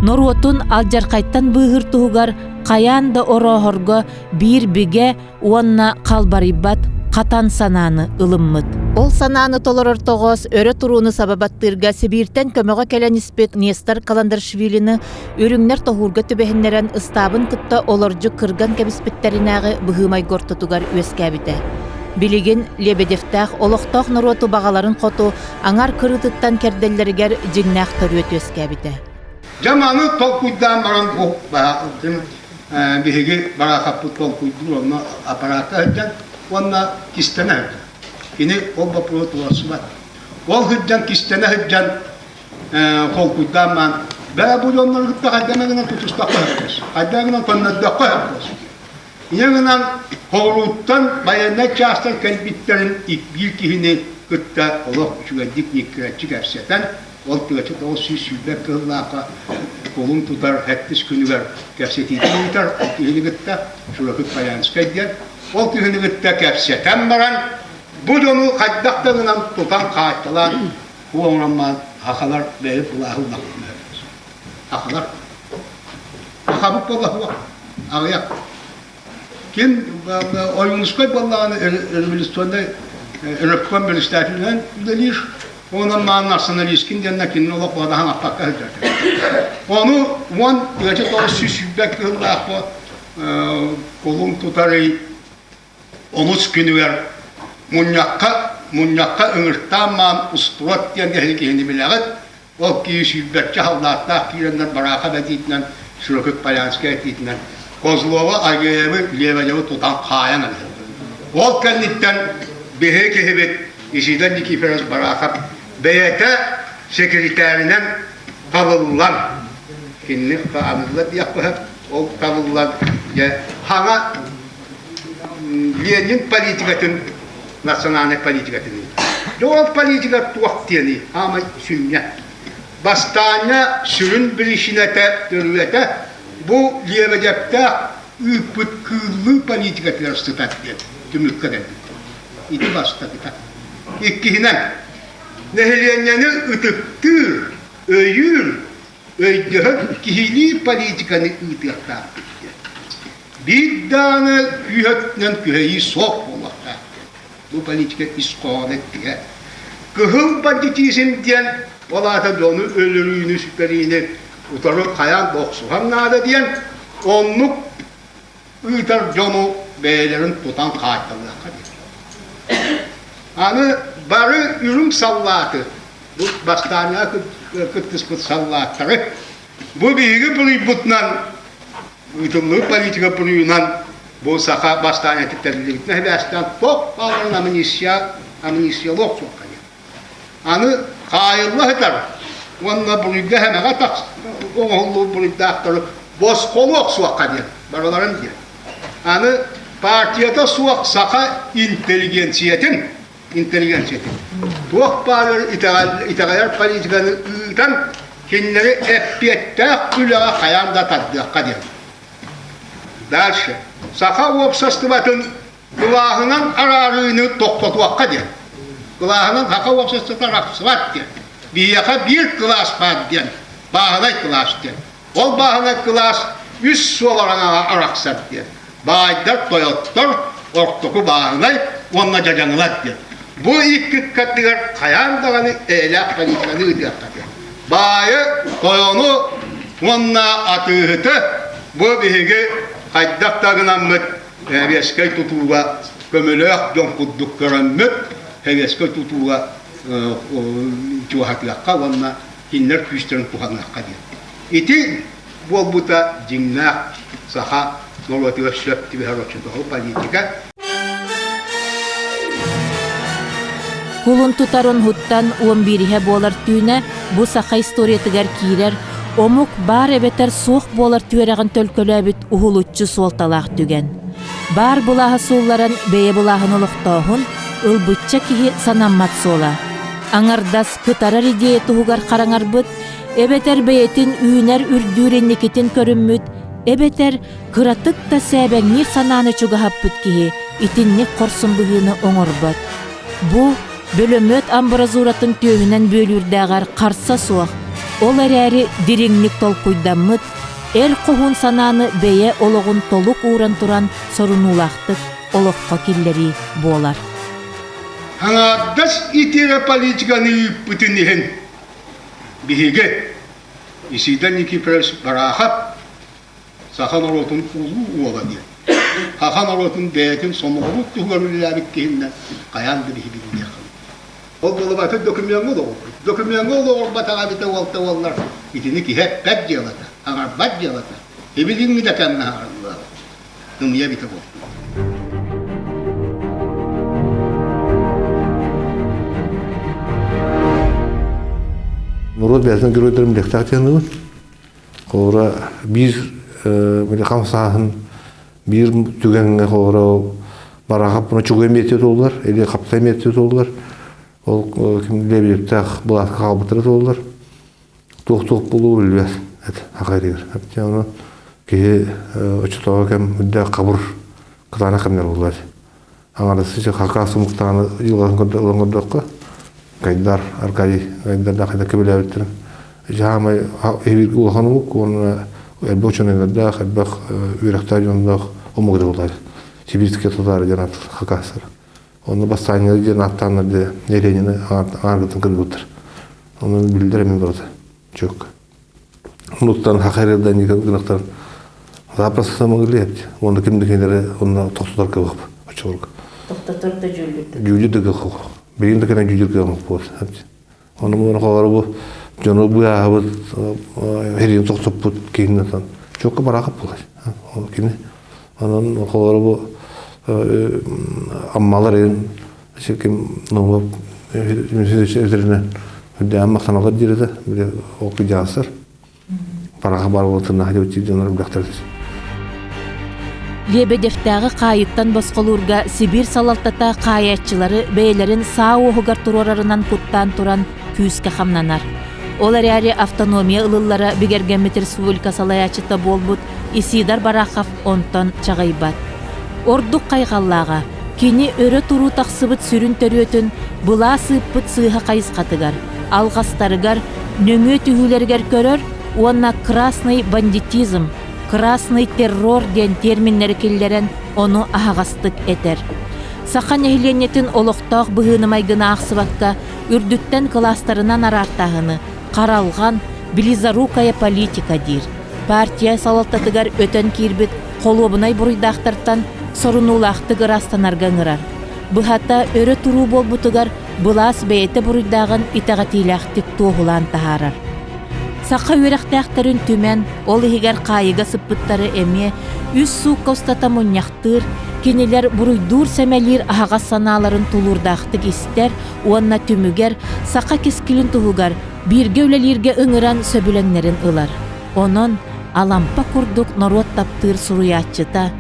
Норуотун алдьархайтан быыһыыр туһугар хайаан да орооһорго биир бигэ уонна халбарыйбат хатан санааны ылыммыт. Ол санааны толорор тоҕоос өрө турууну саба баттыырга Сибииртэн көмөҕө кэлэн испит Нестор Каландаршвилины үрүҥнэр тоһуурга түбэһиннэрэн ыстаабын кытта олордьу кырган кэбиспиттэринээҕи быһыы-майгы ортотугар үөскээбитэ. Билигин Лебедевтээх олохтоох норуоту баҕаларын хоту аҥар кырыытыттан кэрдэллэригэр дьиҥнээх төрүөт үөскээбитэ. Дьэ маны толкуйдаан баран бу биһиги Бараахаппыт толкуйдуур онно аппараакка сылдьан уонна кистэнэ сылдьан. Кини ол боппуруоһу туруорсубат. Ол сылдьан кистэнэ сылдьан толкуйдаан баран бээ бу дьоннору кытта хайдах гынан тутустахха сөп хайдах гынан көннөрдөххө сөп Инньэ гынан Хоҕурууттан байыаннай чаастар кэлбиттэрин биир киһини кытта олох үчүгэйдик ньиккирэччи кэпсэтэн, ол тыача 920 кыһыллаахха кулун тутар сэттис күнүгэр кэпсэтиитин ыытар, ол киһини кытта Шуракыт Полянскай диэн, ол киһини кытта кэпсэтэн баран, бу дьону хайдах да гынан тутан хаайталаан, бу оҥорон сахалар бэйэ былааһы ыллахпына Сахалар. Сахабыт буолла аҕыйах. Ким Ойуунускай буоллаҕына революционнай ревком председателинэн үлэлиир. Онон маан националисткин диэннэ кинини олох бадаһан аппакка сылдьар. Ону уон тыача 920 кыһыллаахпа кулун тутарый онус күнүгэр мунньахха мунньахха ыҥыртаан маан устуот диэн киһини билэҕит Ол киһи сүүрбэччэ халлааттаах киирэннэр Бараахап этиитинэн, Широких Полянскай этиитинэн Козлова, Агеевы, Лебедевы тутан хаайан ылар. Ол кэнниттэн биһи киһибит Исидор Никифорович Бараахап бэйэтэ секретаринэн талыллан, кинини аныллар диэххэ ол талыллан дьэ хаҥа Ленин политикатын национальнай политикатын Дьэ ол политика туох диэний хаамай сүнньэ. Бастаанньа сүрүн биричиинэтэ төрүөтэ бу Лебедевтээх ыыппыт кыыллыы политикатыгар сытар диэн түмүккэ кэлбиттэр. Ити бастакыта. Иккиһинэн, нэһилиэнньэни ытыктыыр, өйүүр, өйдөһөр киһилии политиканы ыытыахтаахпыт диэн. Биир даҕаны күүһ өттүнэн күһэйии суох буолуохтаах диэн. Бу политика ис хоһооно эттигэ. Кыһыл бандитизм диэн ол аата дьону өлөрүүнү, сүтэриини утары хайаан да охсуһан наада диэн оннук ыытар дьону бэйэлэрин тутан хаайталыахха диэн. Аны бары үрүҥ саллааты, бу бастааҥҥа кыттыспыт саллааттары бу биһиги буруйбутунан ыытыллыбыт политика буруйунан бу саха бастаан этиттэриллибитинэн сибээстээн туох бааларын амнистия амнистиялыах суохха диэн. Аны хаайылла сытар уонна буруйга сэмэҕэ тахс оҥоһуллубут буруйдаахтары босхолуох суохха диэн барыларын диэн. Аны партията суох саха интеллигенциятын интеллигенциятын туох баар итэҕэйэр политиканы ыытан кинилэри эппиэттээх үлэҕэ хайаан да тардыахха диэн. Дальше. Саха уопсастыбатын кылааһынан араарыыны тохтотуохха диэн. Кылааһынан саха уопсастыбата арахсыбат диэн. Биһиэхэ биир кылаас баар диэн. Бааһынай кылаас диэн. Ол бааһынай кылаас үс суол араҥаҕа арахсар диэн. Баайдар, тойоттор, ортоку бааһынай уонна дьадьаҥылар диэн. Бу икки ыккардыгар хайаан даҕаны эйэлээх политиканы ыытыахха диэн. Баайы, тойону уонна атыыһыты бу биһиги хайдах да гынаммыт сэбиэскэй тутууга көмөлөөх дьон курдук көрөммүт, сэбиэскэй тутууга чугаһатыахха уонна кинилэр күүстэрин туһаныахха диэн. Ити буолбута дьиҥнээх саха норуотугар сөп түбэһэр оччотооҕу политика. Кулун тутар онһуттан уон биириһэ буолар түүнэ бу саха историятыгар киирэр омук баар эбэтэр суох буолар түөрэҕин төлкөлөөбүт уһулуччу суолталаах түгэн. Баар былааһы суулларан бэйэ былааһын олохтооһун ылбычча киһи санаммат суола. Аҥардас кытарар идея туһугар хараҥарбыт, эбэтэр бэйэтин үүнэр үрдүүр инникитин көрүммүт, эбэтэр кыратык да сээбэҥниир санааны чугаһаппыт киһи итинник хорсун быһыыны оҥорбот. Бу бөлөмүөт амбразуратын түөһүнэн бүөлүүрдээҕэр харса суох. Ол эрээри дириҥник толкуйдаммыт, эр хоһуун санааны бэйэ олоҕун толук ууран туран сорунуулаахтык олоххо киллэрии буолар. Аҥаардас итирэ политиканы ыыппытын иһин биһиги Исида Никифорович Бараахап саха норуотун улуу уола диэн саха норуотун бэйэтин сомоҕолуур туһугар үлэлээбит киһиннэн хайаан да биһи билиэххин. Ол буолубатын докумуоҥҥа олоҕурбут. Докумуоҥҥа олоҕурбатаҕа эбитэ уолта уоллар итини киһи эппэт дьыалата, аҥарбат дьыалата. Ибилиҥҥи да кэмҥэ аҥарыллыаҕа. Ымыйа эбитэ буолтун. Норуот бэйэтин геройдарын билиэхтээх диэн Холобура, биир хамсааһын биир түгэҥҥэ холобура бараахап муна чугуй миэтэ туоллар или хапсай миэтэ туоллар ол ким лебедевтээх былааска хаалбыттара туоллар туох-туох буолуо билбэт хахайдыгар ону киһи оччотооҕу кэм үрдээх хабыр кытаанах кэмнэр буоллар аҥардасы хакаас омуктааны дьылҕатын ылан көрдөххө Гайдар Аркадий Гайдардаах хайдах кэбилээбиттэрин саамай улахан омук уонна элбэх учуонайдардаах элбэх үөрэхтээх дьонноох омук да буолар сибирские татары диэн хакаастар онно бастаанньалар диэн ааттааннар дэ Ленини аҥааргытын кыргыбыттар ону биллэр эмин барыта чөк Онуттан хахайрыдан гынахтан запросто могли уонна ким да кинилэри онно тохтотор кыах оччолорго. Тохтотор да дьүүллүр. Дьүүллүр да кыах Билигин да кэнэ дьүүллүр кыах буол. Ону муну холору бу дьону быаһабыт хэрин тохтоппут киһиннэн чокка бараахап буолар. Кини онон холору бу аммалар ким нума өтөрүнэн үрдээн махтаналар диир этэ били ол кыдьаастар параха бар буолтун хаҗабыт дьоннор билэхтэр Лебедевтээҕи хаайыттан босхолуурга Сибиир салалтата хаайааччылары бэйэлэрин саа уоһугар туруорарынан куттаан туран күүскэ хамнанар. Ол эрээри автономия ылыллара бигэргэммит республика салайааччыта буолбут Исидор Барахов онтон чаҕыйбат. Ордук хайҕаллааҕа, кини өрө туруу тахсыбыт сүрүн төрүөтүн былаас ыыппыт сыыһа хайысхатыгар, алҕастарыгар, нөҥүө түһүүлэригэр көрөр уонна красный бандитизм, красный террор диэн терминнэри киллэрэн ону аһаҕастык этэр. Саха нэһилиэнньэтин олохтоох быһыыны-майгыны аахсыбакка, үрдүттэн кылаастарынан араартааһыны, харалҕан, близорукая политика диир. Партия салалтатыгар өтөн киирбит холуобунай буруйдаахтартан сорунуулаахтык ыраастанарга ыҥырар. Быһата, өрө туруу буолбутугар былаас бэйэтэ буруйдааҕын итэҕэтиилээхтик туоһулаан таһаарар. Саха үөрэхтээхтэрин түмэн, ол иһигэр хаайыга сыппыттары эмиэ үс суукка устата мунньахтыыр, кинилэр буруйдуур-сэмэлиир аһаҕас санааларын тулуурдаахтык истэр уонна түмүгэр саха кэскилин туһугар бииргэ үлэлииргэ ыҥыран сөбүлэҥнэрин ылар. Онон Алампа курдук норуот таптыыр суруйааччыта,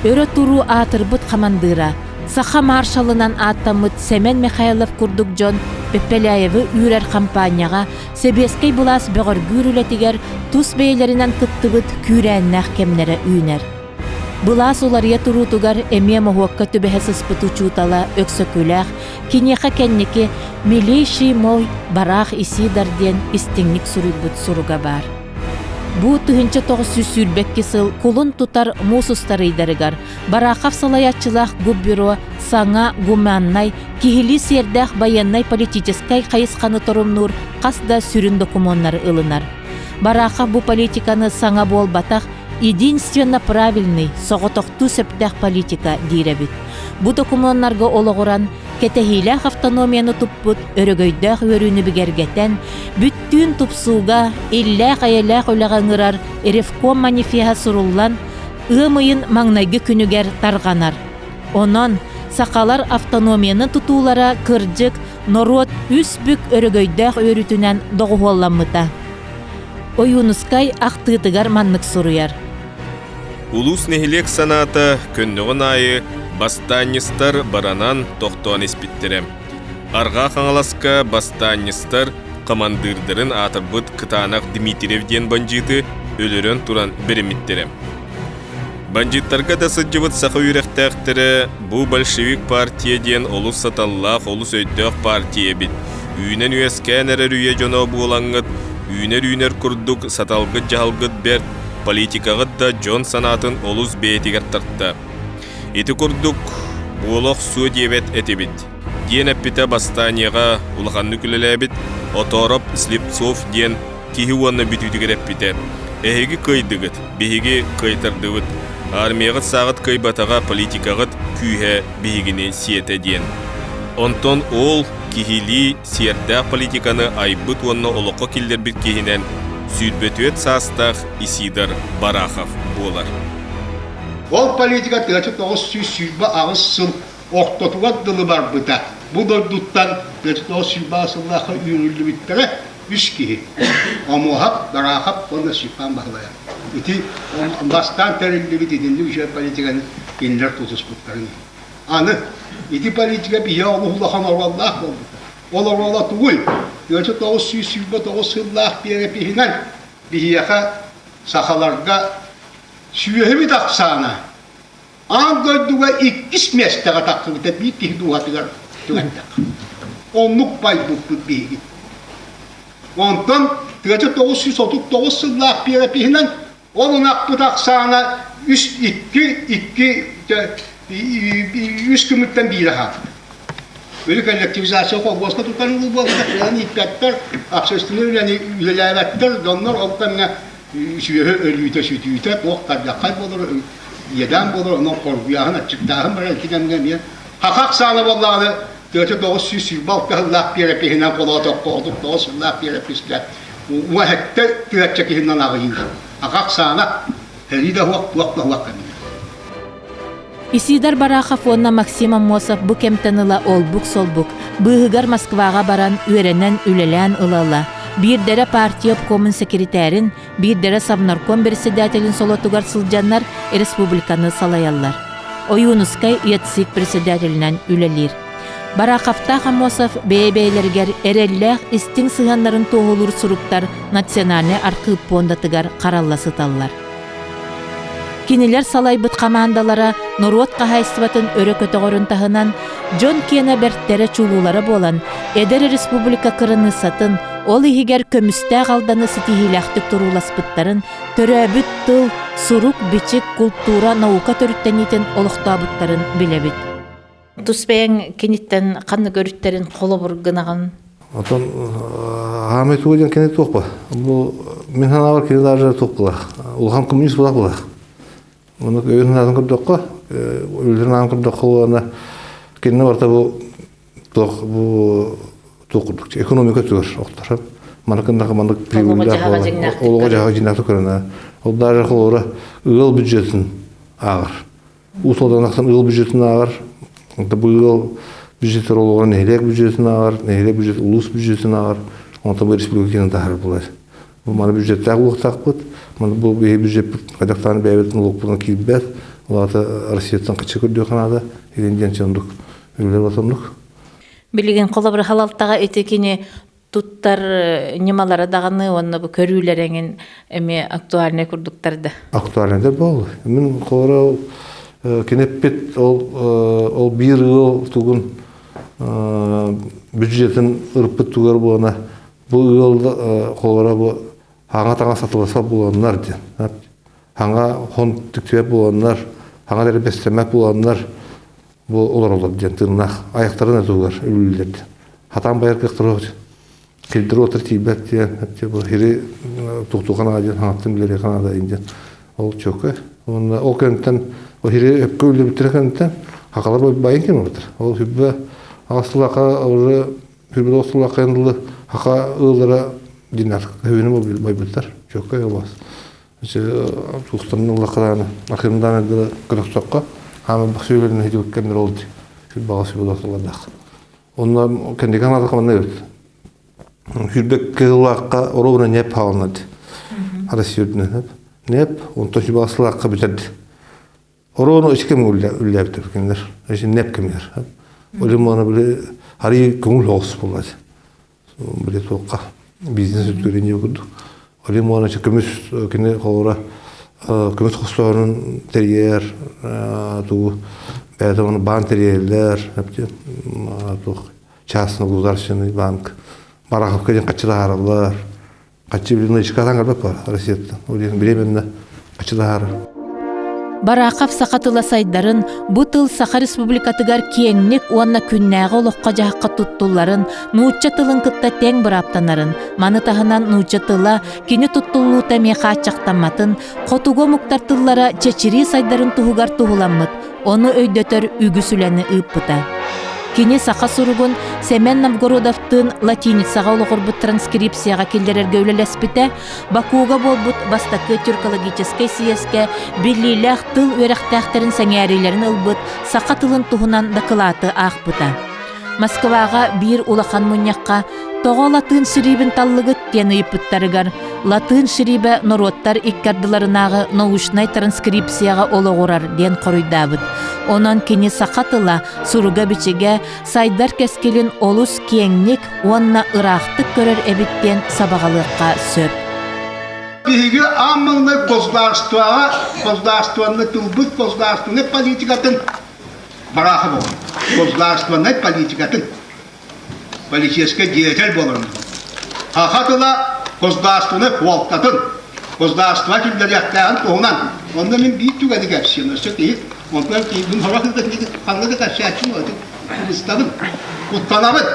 өрө туруу аатырбыт хамандыыра, саха маршалынан ааттаммыт Сэмэн Михайлов курдук дьон Пепеляевы үүрэр хампаанньаҕа сэбиэскэй былаас бөҕөргүүр үлэтигэр тус бэйэлэринэн кыттыбыт күүрээннээх кэмнэрэ үүнэр. Былаас уларыйа туруутугар эмиэ моһуокка түбэһэ сыспыт учуутала Өксөкүлээх киниэхэ кэнники «Милейший мой бараах Исидор» диэн истиҥник суруйбут суруга баар. Бу 1922 сыл кулун тутар муус устар ыйдарыгар Барахов салайааччылаах губбюро саҥа гуманнай, киһилии сиэрдээх байыаннай-политическай хайысханы торумнуур хас да сүрүн докумуоннары ылынар. Барахов бу политиканы саҥа буолбатах, единственно правильный, соҕотохтуу сөптөөх политика диир эбит. Бу докумуоннарга олоҕуран, кэтэһиилээх автономияны туппут өрөгөйдөөх үөрүүнү бигэргэтэн, бүттүүн тупсууга, иллээх-эйэлээх үлэҕэ ыҥырар Ревком манифеһа суруллан, ыам ыйын маҥнайгы күнүгэр тарҕанар. Онон сахалар автономияны тутуулара кырдьык норуот үс бүк өрөгөйдөөх үөрүүтүнэн доҕуһуолламмыта. Ойуунускай ахтыытыгар маннык суруйар. Улуус нэһилиэк санаата көннөҕүн аайы бастаанньыстар баранан тохтоон испиттэрэ. Арҕаа Хаҥаласка бастаанньыстар хамандыырдарын аатырбыт Кытаанах Дмитриев диэн бандьыыты өлөрөн туран бэриммиттэрэ. Бандьыыттарга да сылдьыбыт саха үөрэхтээхтэрэ бу большевик партия диэн олус саталлаах, олус өйдөөх партия эбит. Үүнэн-үөскээн эрэр үйэ дьоно буолаҥҥыт. Үүнэр-үүнэр курдук саталгыт-дьаһалгыт бэрт, политикаҕыт да дьон санаатын олус бэйэтигэр тарта. Ити курдук, буола охсуо диэбэт этибит, диэн эппитэ бастаанньаҕа улаханнык үлэлээбит Отоороп Слепцов диэн киһи уонна бүтүүтүгэр эппитэ: «Эһиги кыайдыгыт, биһиги кыайтардыбыт. Армияҕыт сааҕыт кыайбатаҕа политикаҕыт күүһэ биһигини сиэтэ» диэн. Онтон ол киһилии сиэрдээх политиканы айбыт уонна олоххо киллэрбит киһинэн 24 саастаах Исидор Барахов буолар. Ол политика 1928 сыл ортотугар дылы барбыта. Бу дойдуттан 1928 сыллаахха үүрүллүбүттэрэ үс киһи. Омуоһап, Барахов уонна Степан Баһылайап. Ити бастаан тэриллибит итинник үчүгэй политиканы кинилэр тутуспуттарын. Аны ити политика биһиэхэ олус улахан оруоллаах буолбута. Ол оруола тугуй? 1929 сыллаах биэрэпиһинэн биһиэхэ сахаларга сүөһүбүт ахсаана аан дойдуга иккис миэстэҕэ тахсыбыта биир киһи дууһатыгар түгэннэх. Оннук байбыппыт биһиги. Онтон 1939 сыллаах биэрэпиһинэн ол ынахпыт ахсаана үс икки икки үс күмүттэн биирэ хаалбыт. Били коллективизация холбуоска тутан ылыы буолбута, кыайан ииппэттэр, общественнай үлэни үлэлээбэттэр, дьоннор ол кэмҥэ сүөһү өлүүтэ сүтүүтэ туох тардьаххай буолар, иэдээн буолар, онон хоргуйааһын, аччыктааһын барар ити кэмҥэ эмиэ хаха ахсаана буоллаҕына 4926 сыллаах биэрэпиһинэн холоотоххо 39 сыллаах биэрэпискэ уоһэттэ тыһачча киһинэн аҕыйыыр. Аха ахсаана сэрии да суох, туох да суох кэмигэр. Исидор Барахов уонна Максим Аммосов бу кэмтэн ыла олбук-солбук, быыһыгар Москваҕа баран үөрэнэн, үлэлээн ыла-ыла, биирдэрэ партия обкомун сэкиритээрин, биирдэрэ Совнарком председателин солотугар сылдьаннар республиканы салайаллар. Ойуунускай ЯЦИК председателинэн үлэлиир. Бараховтаах Аммосов бэйэ-бэйэлэригэр эрэллээх истиҥ сыһыаннарын туоһулуур суруктар Национальнай архыып пуондатыгар харалла сыталлар. Кинилэр салайбыт хамаандалара норуот хаһаайыстыбатын өрө көтөҕөрүн таһынан, дьон киэнэ бэртэрэ чулуулара буолан, эдэр республика кыраныыссатын, ол иһигэр көмүстээх Алданы ситиһиилээхтик турууласпыттарын, төрөөбүт тыл, сурук-бичик, култуура, наука төрүттэниитин олохтообуттарын билэбит. Тус бэйэҥ киниттэн ханнык өрүттэрин холобур гынаҕын? Отон хаамай тугу диэн кини туох ба? Бу мин санаабар кини даже туох булах. Улахан коммунист булах булах. Оны өйүн санаатын көрдөххө, үлэтин аан көрдөххө уонна кинини барыта бу туох бу туох курдук экономика түгэр охтор. Маныкыннаха маннык прибыльлээх олоҕо дьаһаҕа дьиҥнээх көрөнө. Ол даже холобура ыал бюджетин ааҕар. Уус Алданахтан ыал бюджетин ааҕар, бу ыал бюджеттер олоҕор нэһилиэк бюджетин ааҕар, нэһилиэк бюджет улуус бюджетин ааҕар, онтон бу республика киинин таһар булар. Бу маны бюджеттээх улуохтаахпыт, маны бу биһи бюджеппит хайдахтаан бэйэбитин улуохпутун киирбэт, ол аата Россияттан хаччы көрдүөх наада, илин диэн оннук үлэлэр отоннук. Билигин холобур халалтаҕа ити кини туттар ньымалара даҕаны уонна бу көрүүлэр эҥин эмиэ актуальнай курдуктар да. Актуальнайдар буолла. Мин холоро кинеппит ол ол биир ыал тугун бюджетин ырыппыт тугар буона бу ыал холоро бу хаҥа таҥас атыласа буланнар диэн. Хаҥа хон түктүбэт буланнар, хаҥа дэрбэстэмэт буланнар бу олороллор диэн тыыннаах айахтарын өтүгэр үлүллэр диэн хатаан байар кыахтара кирдэр уотар тиийбэт диэн бу хири туохтуха диэн хаҥаттан билэри ханаада диэн ол чөкө уонна ол кэнниттэн ол хири өпкө үллүбүттэрэ кэнниттэн хакалар байын ким барбыттар ол хүббэ аҕыс сыллаахха уже хүббэ тоҕус сыллаахха ылы хака ыаллара динар хөбүнү байбыттар чөкө олос Туохтан ыллаххына архивымдаан эрдэ көрөхсөххө хааман сүөлэрин иһитибит кэмнэр ол баҕа сүбэ сыллардаах. Онно кэнники санаатахха манна эбит. Сүүрбэ кыһыллаахха оруобуна ньэп хаалынад. Россия үрдүнэн ньэп, онтон сүбэ сыллаахха бүтэрди. Оруону ич кэм үллээбиттэр кинилэр. Ньэп кэмигэр. Олим оны били арый көҥүл соҕус буоллаачы. били туохха бизнес өттүгэр курдук Лимона көмүс кини холобура көмүс хостоонун тэрийэр тугу бэйэтэ ону баан тэрийэллэр туох частный государственный банк Бараховка диэн хаччы таһаараллар. Хаччы билин көрбөт бар Россияттан. Ол диэн беременна хаччылаһар. Барахов саха тыла сайдарын, бу тыл Саха Республикатыгар киэҥник уонна күннээҕи олоххо-дьаһахха туттулларын, нуучча тылын кытта тэҥ бырааптанарын, маны таһынан нуучча тыла кини туттуллуута эмиэ хааччахтамматын, хотугу омуктар тыллара чэчирии сайдарын туһугар туһуламмыт, ону өйдөтөр үгүс үлэни ыыппыта. Кини саха суругун Сэмэн Новгородовтыын латиницаҕа олоҕурбут транскрипцияҕа киллэрэргэ үлэлэспитэ, Бакуга буолбут бастакы тюркологическай съезкэ биллиилээх тыл үөрэхтээхтэрин сэҥээриилэрин ылбыт саха тылын туһунан дакылааты аахпыта. Москваҕа биир улахан мунньахха «Тоҕо латыын шириибин таллыгыт?» диэн ыйыппыттарыгар «Латыын шириибэ норуоттар икки ардыларынааҕы научнай транскрипцияҕа олоҕурар» диэн хоруйдаабыт. Онон кини саха тыла, суруга-бичигэ сайдар кэскилин олус киэҥник уонна ыраахтык көрөр эбит диэн сабаҕалыахха сөп. Биһиги аан маҥнай государствоҕа государственнай тылбыт государственнай политикатын барааха буолар. Государственнай политикатын политическай деятель буоларын. Саха тыла государственнай суолтатын государство киллэриэхтээҕин туһунан онно мин биир түгэни кэпсиэм өссө киһи онтон киһи сорох ханна да кэпсээччим кыбыстабын куттанабын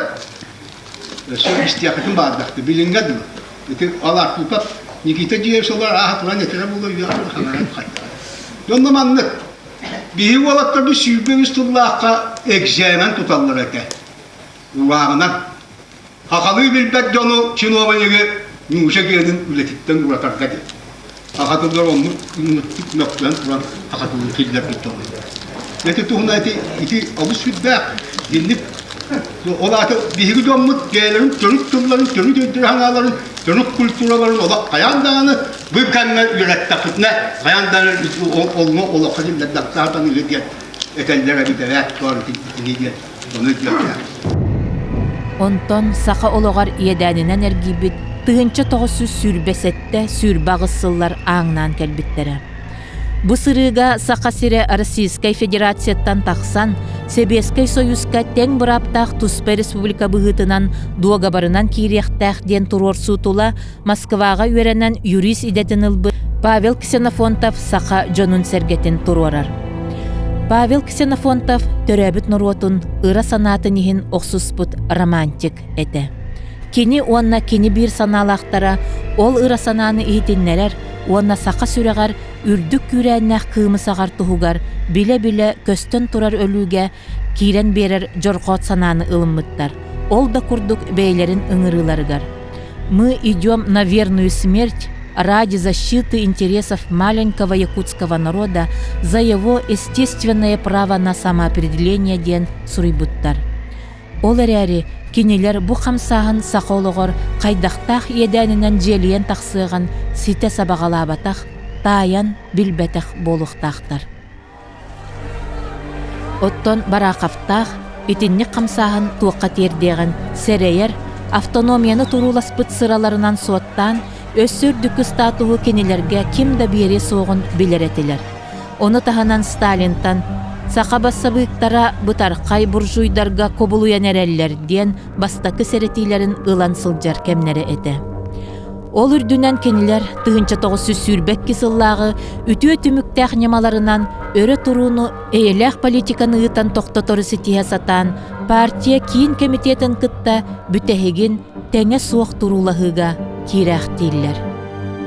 өссө истиэххитин баардахты билиҥҥэ дылы ити ол Артупов Никита Дьиевич олор ааһа туран этэрэ буолуо үөҕэ ханаран хайдах дьонно маннык Биһи уолаттарбыт 23 тыллаахха экзамен туталлар этэ. Урааҕынан. Хахалыы билбэт дьону чиновнигы Нюша гиэнин үлэтиттэн уратарга диэн. Саха тылыгар оннук мөккүөн туран саха тылын киллэрбит дьону. Ити туһунан ити, ити олус сүрдээх. Инник ол аата биһиги дьоммут бэйэлэрин төрүт тылларын, төрүт өйдөрө-санааларын, төрүт культураларын олох хайаан даҕаны бу кэмҥэ үөрэттэхпитинэ хайаан даҕаны олно олоххо киллэрдэхтаатан үһү диэн этэллэр эбит эбээт итини диэн ону өйдүөхтээх. Онтон саха олоҕор иэдээнинэн эргийбит 1927-28 сыллар ааҥнаан кэлбиттэрэ. Бу сырыыга Саха сирэ Российскай Федерацияттан тахсан, Сэбиэскэй Союзка тэҥ бырааптаах туспа республика быһыытынан дуогабарынан киириэхтээх диэн туруорсуу тула Москваҕа үөрэнэн юрист идэтин ылбыт Павел Ксенофонтов саха дьонун-сэргэтин туруорар. Павел Ксенофонтов төрөөбүт норуотун ыра санаатын иһин охсуспут романтик этэ. Кини уонна кини биир санаалаахтара ол ыра санааны иһитиннэрэр уонна саха сүрэҕэр үрдүк күүрээннээх кыымы саҕар туһугар билэ-билэ көстөн турар өлүүгэ киирэн биэрэр дьорҕоот санааны ылыммыттар. Ол да курдук бэйэлэрин ыҥырыыларыгар «Мы идем на верную смерть ради защиты интересов маленького якутского народа за его естественное право на самоопределение» диэн суруйбуттар. Ол эрээри кинилэр бу хамсааһын саха олоҕор хайдахтаах иэдээнинэн дьиэлийэн тахсыаҕын ситэ сабаҕалаабатах, таайан билбэтэх буолуохтаахтар. Оттон Бараховтаах итинник хамсааһын туохха тиэрдиэҕин сэрэйэр, автономияны турууласпыт сыраларынан суоттаан, өссө үрдүкү статуһу кинилэргэ ким да биэриэ суоҕун билэр этилэр. Ону таһынан Сталинтан «Саха бассабыыктара бытархай буржуйдарга кубулуйан эрэллэр» диэн бастакы сэрэтиилэрин ылан сылдьар кэмнэрэ этэ. Ол үрдүнэн кинилэр 1922 сыллааҕы үтүө түмүктээх ньымаларынан өрө турууну эйэлээх политиканы ыытан тохтотору ситиһэ сатаан партия киин кэмитиэтин кытта бүтэһигин тэҥэ суох туруулаһыыга киирээхтииллэр.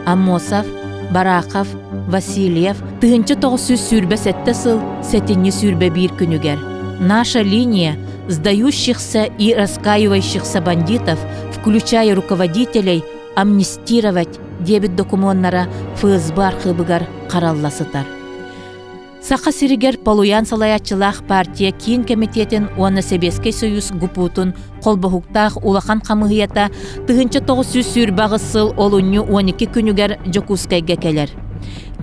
Аммосов, Барахов, Васильев 1927 сыл сэтинньи 21 күнүгэр «Наша линия сдающихся и раскаивающихся бандитов, включая руководителей, амнистировать» диэбит докумуоннара ФСБ архыыбыгар харалла сытар. Саха сиригэр Полуян салайааччылаах партия киин кэмитиэтин уонна Сэбиэскэй Союз ГПУ-тун холбоһуктаах улахан хамыыһыйата 1928 сыл олунньу 12 күнүгэр Дьокуускайга кэлэр.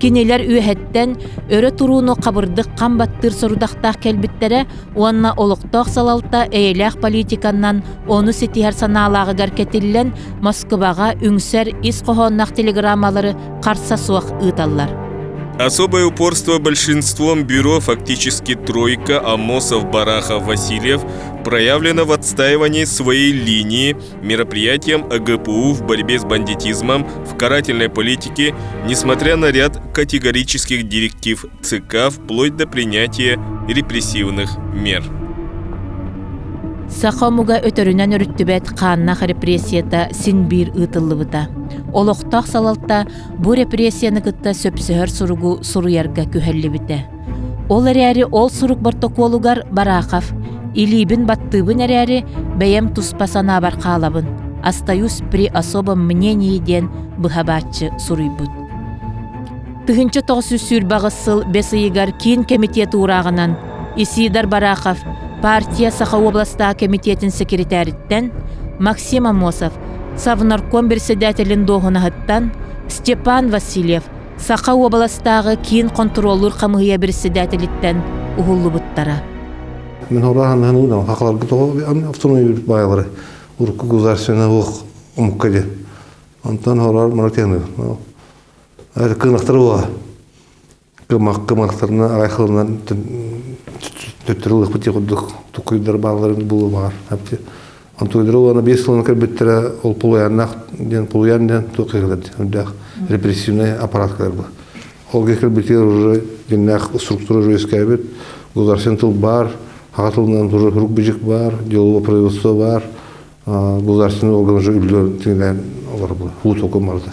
Кинилэр үөһэттэн өрө турууну хабырдык хам баттыыр сорудахтаах кэлбиттэрэ уонна олохтоох салалта эйэлээх политиканан ону ситиһэр санаалааҕыгар кэтиллэн Москваҕа үҥсэр ис хоһоонноох телеграммалары харса суох ыыталлар. Особое упорство большинством бюро, фактически тройка Амосов, Барахов, Васильев, проявлено в отстаивании своей линии мероприятием АГПУ в борьбе с бандитизмом, в карательной политике, несмотря на ряд категорических директив ЦК вплоть до принятия репрессивных мер. Саха омуга өтөрүнэн өрүттүбэт хааннаах репрессията син биир ыытыллыбыта. Олохтоох салалта бу репрессияны кытта сөпсөһөр суругу суруйарга күһэллибитэ. Ол эрээри ол сурук бортокуолугар Барахов «Илиибин баттыыбын эрээри, бэйэм туспа санаабар хаалабын, остаюсь при особом мнении» диэн быһабааччы суруйбут. 1928 сыл бэс ыйыгар Киин кэмитиэт уурааҕынан Исидор Барахов партия Саха уобаластаах кэмитиэтин секретариттэн Максим Аммосов Совнарком председателин дуоһунаһыттан Степан Васильев Саха уобаластааҕы киин хонтуруоллуур хамыыһыйа председателиттэн уһуллубуттара. Мин хораһан уунам хахаларга тоҕо автономия баайлары урукку государственный уох омукка диэн. Онтон хорор мара Кынахтар буола. Кымахтарына арай хылынан төттөрү ылыахпыт дии курдук тукуйдар баалларын булуу баҕар. Онтуйдара уонна биэс сылынан кэлбиттэрэ ол полуяннаах диэн полуян диэн туох кэлэр үрдээх репрессивный аппарат кэлэр бу. Ол кэлбитигэр уже дьиннээх структура уже үөскээбит, государственный тыл баар, хаха тылынан уже сурук бичик баар, деловое производство баар, государственный орган уже үллэр тиҥилээн олорор бу уу токум барыта.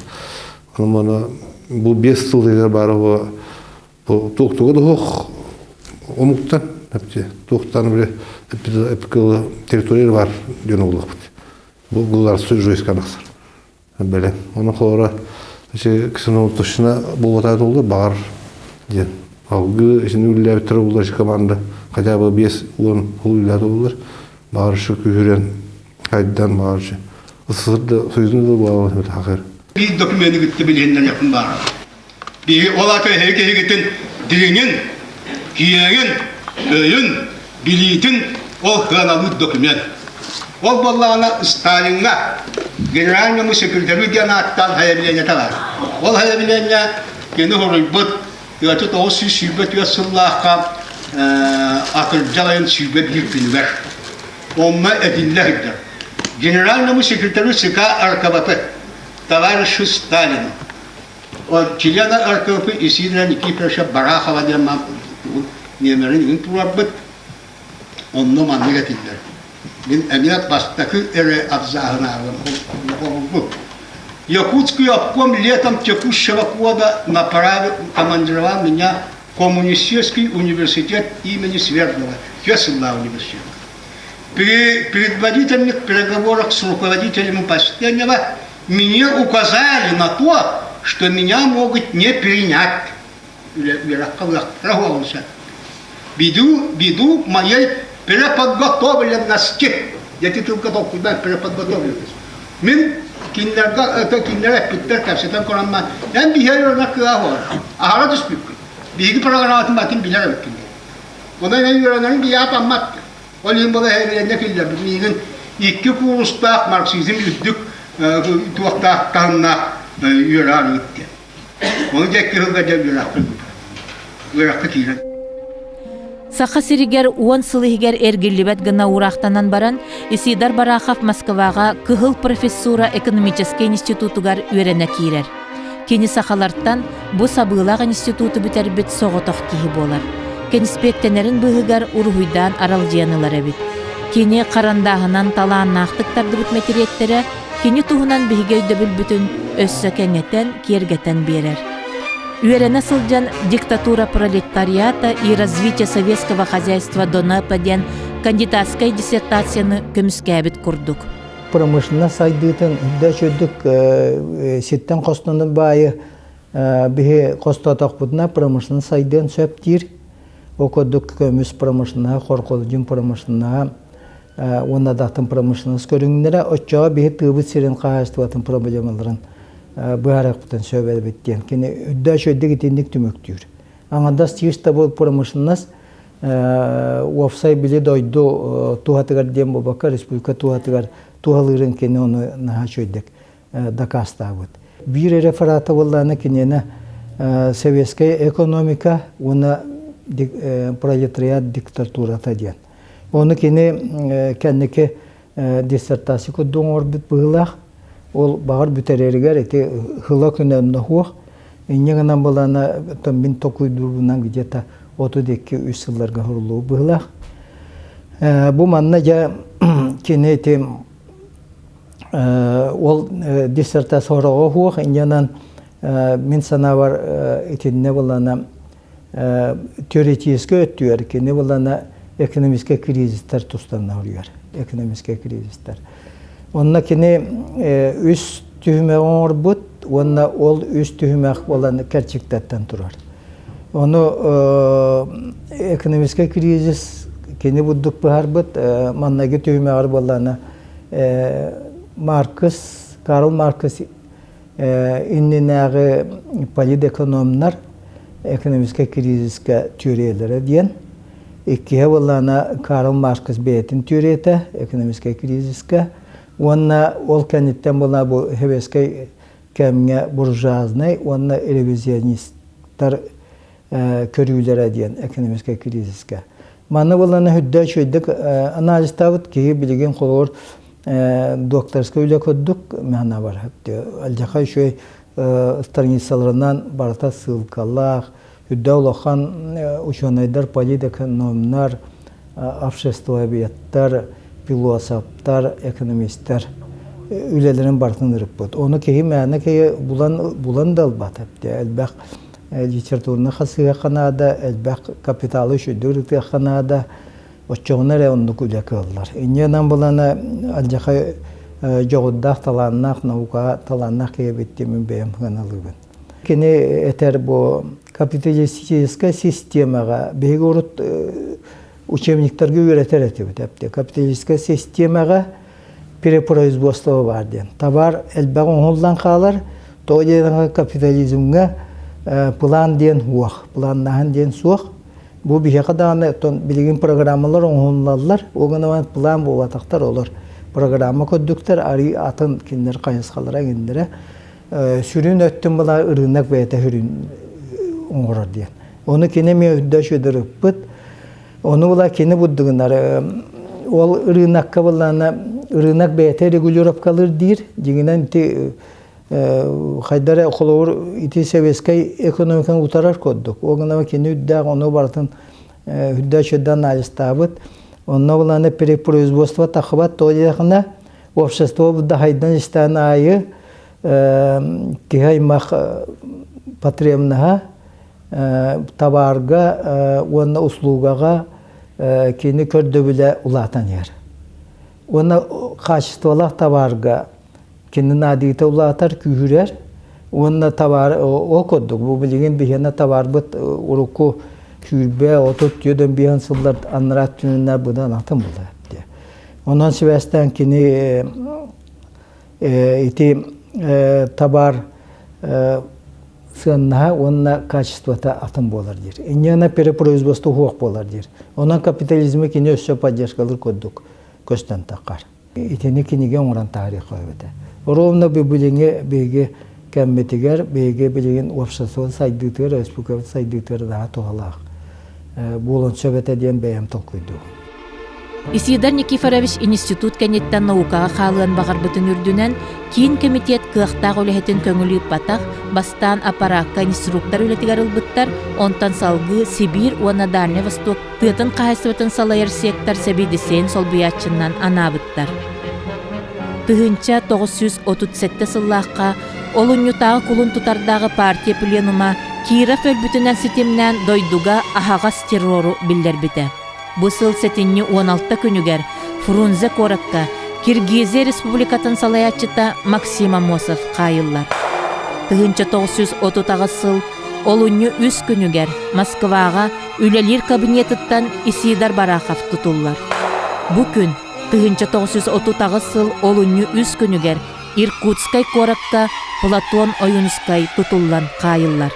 Онон бу биэс сыл иһигэр баара бу туохтуга да суох омуктан туохтан били территория бар диэн олохпут. Бу государство жойска тахсар. Бэлэм. Оны холора ксеноточно буолбатаа толду баҕар диэн. Алгы исини үллээбиттэр буллар команда хотя бы 5-10 хул үллээт буллар. Баҕар шы күһүрэн хайдан баҕар СССР да союзун да буолан хахыр. Биир документы кытта билиһиннэриэхпин баара. Биһи ол ата эһиги киһигитин дириҥин, киэҥин, өйүн, билиитин ол сыаналыыр документ. Ол буоллаҕына Сталиҥҥа генеральному секретарю диэн ааттаан заявлениета баар. Ол заявление кини суруйбут 1924 сыллаахха атырдьах айын 21 күнүгэр онно этиллэ сылдьар. Генеральному секретарю ЦК РКВП товарищу Сталину от члена РКВП Исидора Никифоровича Барахова диэн нүөмэрин ыын туруорбут. Онно маннык этиллэр. Мин эмиэ бастакы эрэ абзааһын ааҕым. Якутский обком летом текущего года направил, командировал меня в Коммунистический университет имени Свердлова, Кесылла университет. При предварительных переговорах с руководителем последнего мне указали на то, что меня могут не принять. Ввиду, ввиду моей переподготовленности. Я титулка толкуйдан переподготовленность. Мин кинилэргэ это кинилэр эппиттэр кэпсэтэн корамма эн биһиэр өрнө кыа буолар. Аһара түспүккүн. Биһиги программатын батын билэр эбиккин. Онон эн үөрэнэриҥ биһиэхэ таммат. Ол иһин була эһэбилэннэ киллэрбит миигин икки куурустаах марксизм үрдүк туохтаах таһымнаах үөрэҕэр ыытта. Ону дьэ икки сылга дьэ үөрэхпин үөрэххэ киирэн. Саха сиригэр уон сыл иһигэр эргиллибэт гына уураахтанан баран, Исидор Барахов Москваҕа Кыһыл профессура экономическай институтугар үөрэнэ киирэр. Кини сахалартан бу сабыылаах институту бүтэрбит соҕотох киһи буолар. Кэниспиэктэнэрин быыһыгар уруһуйдаан аралдьыйан ылар эбит. Кини харандааһынан талааннаахтык тардыбыт мэтириэттэрэ кини туһунан биһиги өйдөбүлбүтүн өссө кэҥэтэн, киэргэтэн биэрэр. Үөрэнэ сылдьан «Диктатура пролетариата и развитие советского хозяйства до НЭПа» диэн кандидатскай диссертацияны көмүскээбит курдук. Промышленность сайдыытын үрдэ үрдүк сиртэн хостонор баайы биһи хостоотохпутуна промышленность сайдыан сөп диир. Ол курдук көмүс промышленноһа, хорколдьун промышленноһа уонна да атын промышленность көрүҥнэрэ оччоҕо биһи тыабыт сирин хаһаайыстыбатын проблемаларын быһаарыахпытын сөп эбит диэн кини үрдэ үчүгэйдик итинник түмүктүүр. Аҥардас чисто бу промышленность уопсай били дойду туһатыгар диэн буолбакка республика туһатыгар туһалыырын кини ону наһаа үчүгэйдик дакаастаабыт. Биир реферата буоллаҕына киниэнэ Советская экономика уонна пролетариат диктатурата диэн. Ону кини кэнники диссертация курдук оҥорбут быһыылаах. Ол баҕар бүтэрэригэр ити ыла күнэ онно суох. Инньэ гынан былаана мин толкуйдуурбунан где-то 32 үс сылларга суруллубут быһыылаах. Бу манна дьэ кини ити ол диссертация сороҕо суох инньэнэн мин санаабар итиннэ былаана теоретическай өттүгэр кини былаана экономическай кризистэр тустарынан суруйар экономическай кризистэр онно кини үс түһүмэҕи оҥорбут уонна ол үс түһүмэх буолан кэрчиктэртэн турар ону экономическай кризис кини бурдук быһарбыт маннайгы түһүмэҕэр буоллаана Маркс Карл Маркс иннинээҕи политэкономнар экономическай кризискэ түөрүйэлэрэ диэн. Иккиһэ буоллаҕына Карл Маркс бэйэтин түөрүйэтэ экономическай кризискэ уонна ол кэнниттэн буолла бу сэбиэскэй кэмҥэ буржуазнай уонна ревизионистар көрүүлэрэ диэн экономическай кризискэ. Манна буоллаҕына үрдэ үчүгэйдик анализтаабыт киһи билигин холобур докторскай үлэ курдук мэхэнэ бар. Алдьархай үчүгэй страницаларынан барыта ссылкалаах, үрдэ улахан учуонайдар, политэкономнар, обществоведтар, философтар, экономистар үлэлэрин барытын ырыппыт. Ону киһи мээнэ киһи булан булан да ылбат. Элбэх литератураны хасыһыахха наада, элбэх капиталы үчүгдүк ырытыахха наада. Оччоҕуна эрэ оннук үлэ кыаллар. Инньэ гынан булана алдьархай дьоҕурдаах, талааннаах, наукаҕа талааннаах киһи эбит диэн мин бэйэм сыаналыыбын. Кини этэр бу капиталистическай системаҕа биһиги урут учебниктарга үөрэтэр этибит эптэ. Капиталистическай системаҕа перепроизводство баар диэн. Табаар элбэх оҥоһуллан хаалар, тоҕо диэтэххэ капитализмҥа план диэн суох, планнаһын диэн суох. Бу биһиэхэ даҕаны оттон билигин программалар оҥоһуллаллар, ол гынан план буолбатахтар олор. Программа көрдүктэр арыы атын кинилэр хайысхалара эҥиннэрэ. Сүрүн өттүн была ырыынак бэйэтэ сүрүн оҥорор диэн. Ону кини эмиэ үрдэ үчүгэй Ону була кини бурдугунар ол ырыынакка буллаана ырыынак бэйэтэ регулировкалыыр диир. Дьиҥинэн ити хайда эрэ холобур ити советскай экономиканы утарар курдук. Ол гынан кини үрдээх ону барытын үрдээх үчүгэй анализтаабыт. Онно булаана перепроизводство тахыбат то диэхинэ общество будда хайдан истээн аайы киһи аймах потребнаһа табаарга уонна услугаҕа кини көрдөбүлэ улаатан иһэр. Уонна хаачыстыбалаах табаарга кини наадыйыта улаатар, күүһүрэр. Уонна табаар ол курдук бу билигин биһиэнэ табаарбыт урукку сүүрбэ, 30, 45 сыллар анараа өттүнэн быдан атын буолар. Онон сибээстээн кини ити табаар сыаннаһа уонна качествота атын буолар диир. Инньэ перепроизводство суох буолар диир. Онон капитализмы кини өссө поддержкалыыр курдук көстөн таххар. Итини кинигэ оҥорон таһаарыахха эбэтэ. Ровно билиҥҥи биһиги кэммитигэр, биһиги билигин общество сайдыытыгар, республикабыт сайдыытыгар наһаа туһалаах буолуон сөп этэ диэн бэйэм толкуйдуубун. Исидор Никифорович институт кэнниттэн наукаҕа хаалыан баҕарбытын үрдүнэн, Киин кэмитиэт кыахтаах үлэһитин көҥүл ыыппатах, бастаан аппараакка инструктор үлэтигэр ылбыттар, онтон салгыы Сибиир уонна Дальнай Восток тыатын хаһаайыстыбатын салайар сектор сэбиэдиссэйин солбуйааччынан анаабыттар. 1937 сыллаахха олунньутааҕы кулун тутардааҕы партия пленума Киров өлбүтүнэн ситимнээн дойдуга аһаҕас террору биллэрбитэ. Бу сыл сэтинньи 16 күнүгэр Фрунзе куоракка Киргизия Республикатын салайааччыта Максим Амосов хаайыллар. 1938 сыл олунньу үс күнүгэр Москваҕа үлэлиир кабинетыттан Исидор Барахов тутуллар. Бу күн 1938 сыл олунньу үс күнүгэр Иркутскай куоракка Платон Ойуунускай тутуллан хаайыллар.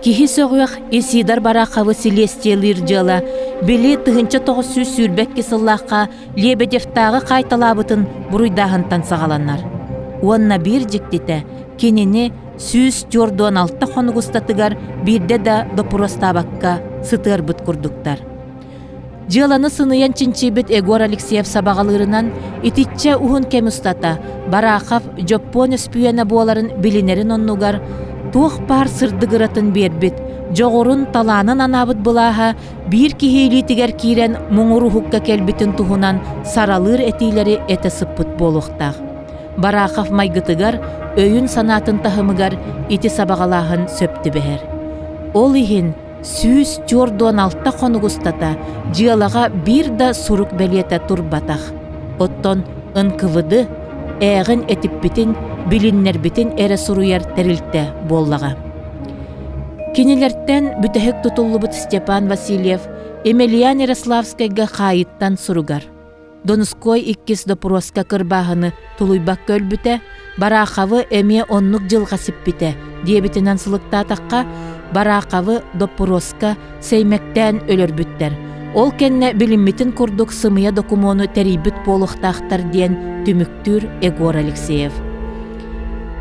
Киһи сөҕүөх Исидор Бараховы силиэстийэлиир дьыала били 1922 сыллаахха Лебедевтааҕы хаайталаабытын буруйдааһынтан саҕаланар. Уонна биир дьиктитэ, кинини 146 хонук устатыгар биирдэ да доппуруостаабакка сытыарбыт курдуктар. Дьыаланы сыныйан чинчийбит Егор Алексеев сабаҕалыырынан, итиччэ уһун кэм устата Барахов дьоппуон өспүйүөнэ буоларын билинэрин оннугар туох баар сырдыгыратын биэрбит, дьоҕурун, талаанын анаабыт былааһа биир киһи илиитигэр киирэн муҥур уһукка кэлбитин туһунан саралыыр этиилэри этэ сыппыт буолуохтаах. Барахов майгытыгар, өйүн-санаатын таһымыгар ити сабаҕалааһын сөп түбэһэр. Ол иһин 146 хонук устата дьыалаҕа биир да сурук бэлиэтэ турбатах. Оттон НКВД ээҕин этиппитин, билиннэрбитин эрэ суруйар тэрилтэ буоллаҕа. Кинилэртэн бүтэһик тутуллубут Степан Васильев Емельян Ярославскайга хаайыттан суругар Донской иккис доппуруоска кырбааһыны тулуйбакка өлбүтэ, Бараховы эмиэ оннук дьылҕа сиппитэ диэбитинэн сылыктаатахха, Бараховы доппуруоска сэймэктээн өлөрбүттэр. Ол кэннэ билиммитин курдук сымыйа докумуону тэрийбит буолуохтаахтар диэн түмүктүүр Егор Алексеев.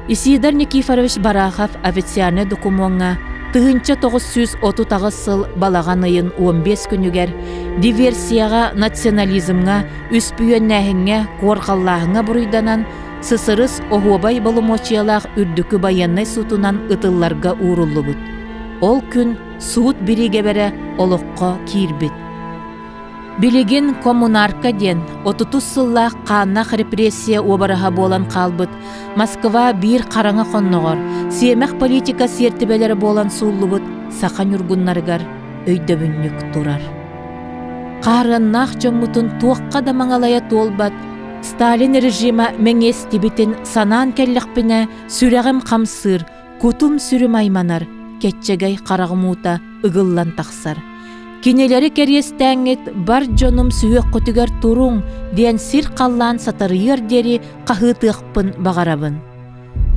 Исидор Никифорович Барахов официальнай докумуоҥҥа 1938 сыл балаҕан ыйын 15 күнүгэр диверсияҕа, национализмҥа, үспүйүөннээһиҥҥэ, куорҕаллааһыҥҥа буруйданан ССРС оһуобай боломуочуйалаах үрдүкү байыаннай суутунан ытылларга ууруллубут. Ол күн суут бириигэбэрэ олоххо киирбит. Билигин коммунарка диэн отутус сыллаах хааннаах репрессия уобараһа буолан хаалбыт Москва биир хараҥа хонноҕор сиэмэх политика сиэртибэлэрэ буолан сууллубут саха ньургуннарыгар өйдөбүнньүк турар. Хаарыаннаах дьоммутун туохха да маҥалайа туолбат Сталин режима мэҥиэстибитин санаан кэллэхпинэ сүрэҕим хамсыыр, кутум-сүрүм айманар, кэччэгэй хараҕым уута ыгыллан тахсар. Кинилэри кэриэстээҥҥит бар дьонум сүһүөххүтүгэр туруҥ диэн сир-халлаан сатарыйыар диэри хаһыытыахпын баҕарабын.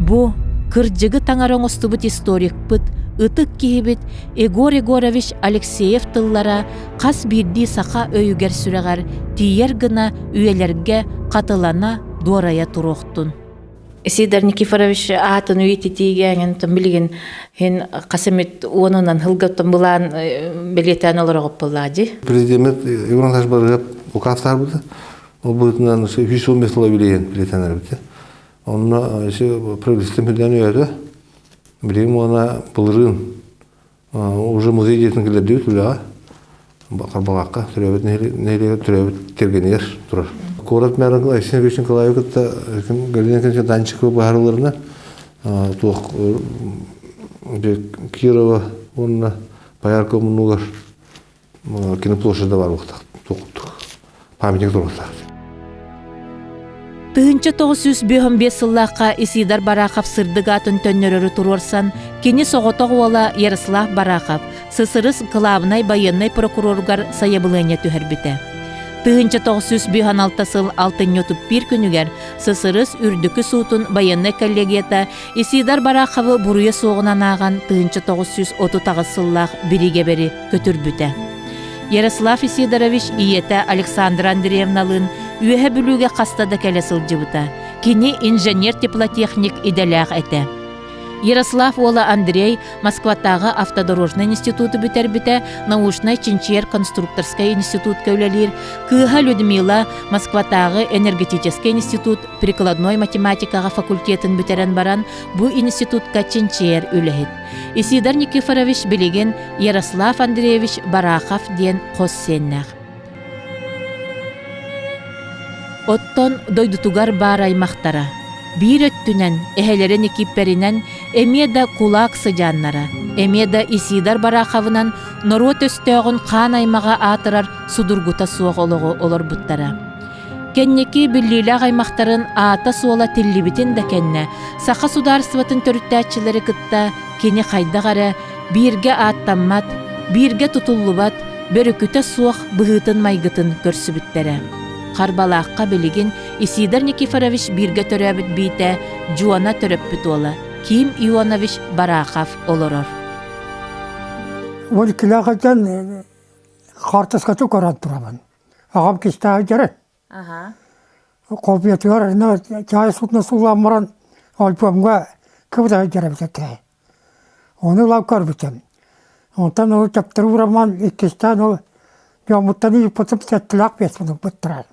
Бу кырдьыгы таҥара оҥостубут историкпыт, ытык киһибит Егор Егорович Алексеев тыллара хас биирдии саха өйүгэр-сүрэҕэр тиийэр гына үйэлэргэ хатылана, дуорайа туруохтун. Сидор Никифорович аатын үйэтитиигэ эҥин билигин хин хас эмит уонунан сылгаттан былаан бэлиэтээн олороҕуппуллаа дии. Президент Иван Иванович Барыгап указ таһаарбыта. Ол быһыытынан 115 сыла билиэн билиэтэнэрбит. Онно правительство хүлээн өйөөтө. Билигин уонна былырыын Уже музей дьиэтин киллэрдибит үлэҕэ. Харбалаахха төрөөбүт нэһилиэгэр төрөөбүт тиэргэнигэр турар. Куорат мэра Алексей Николаевич Николаевы кытта Галина Николаевна Данчикова быһаарыларына туох Кирова уонна Пояркова муннугар киноплощадь бар буолуохтаах памятник туруохтаах. 1955 сыллаахха Исидор Барахов сырдык аатын төннөрөрү туруорсан, кини соҕотох уола Ярослав Барахов ССРС кылаабынай байыаннай прокуроругар сайабылыанньа түһэрбитэ. 1956 сыл алтынньы 31 күнүгэр ССРС Үрдүкү суутун байыаннай коллегията Исидор Бараховы буруйа суоҕунан ааҕан 1938 сыллаах бириигэбэри көтүрбүтэ. Ярослав Исидорович ийэтэ Александра Андреевналыын Үөһэ Бүлүүгэ хаста да кэлэ сылдьыбыта. Кини инженер-теплотехник идэлээх этэ. Ярослав уола Андрей Москватааҕы автодорожнай институту бүтэрбитэ, научнай-чинчийэр конструкторскай институтка үлэлиир, кыыһа Людмила Москватааҕы энергетическэй институт прикладной математикаҕа факультетын бүтэрэн баран, бу институтка чинчийэр үлэһит. Исидор Никифорович билигин Ярослав Андреевич Барахов диэн хос сиэннээх. Оттон дойдутугар баар аймахтара биир өттүнэн эһэлэрэ Никиппэринэн эмиэ да кулаак сыдьааннара, эмиэ да Исидор Бараховынан норуот өстөөҕүн хаан аймаҕа аатырар судургута суох олоҕу олорбуттара. Кэнники биллиилээх аймахтарын аата-суола тиллибитин да кэннэ, саха судаарыстыбатын төрүттээччилэри кытта кини хайдах эрэ бииргэ ааттаммат, бииргэ тутуллубат, бөрүкүтэ суох быһыытын-майгытын көрсүбүттэрэ. Харбалаахха билигин Исидор Никифорович бииргэ төрөөбүт биитэ Дьуона төрөппүт уола Ким Ионович Барахов олорор. Ол килээхэтэн хаартыскаты көрөн турабын. Аҕам кистээҕи дьэрэ. Копиятыгар чаай сутна суулаан баран альбомҥа кыбыта сылдьар эбит этэ. Ону ылан көрбүтүм. Онтон ол төптөрү урамман иккистээн ол дьоммуттан ыыппытым сэттэлээх биэспин ылбыттара.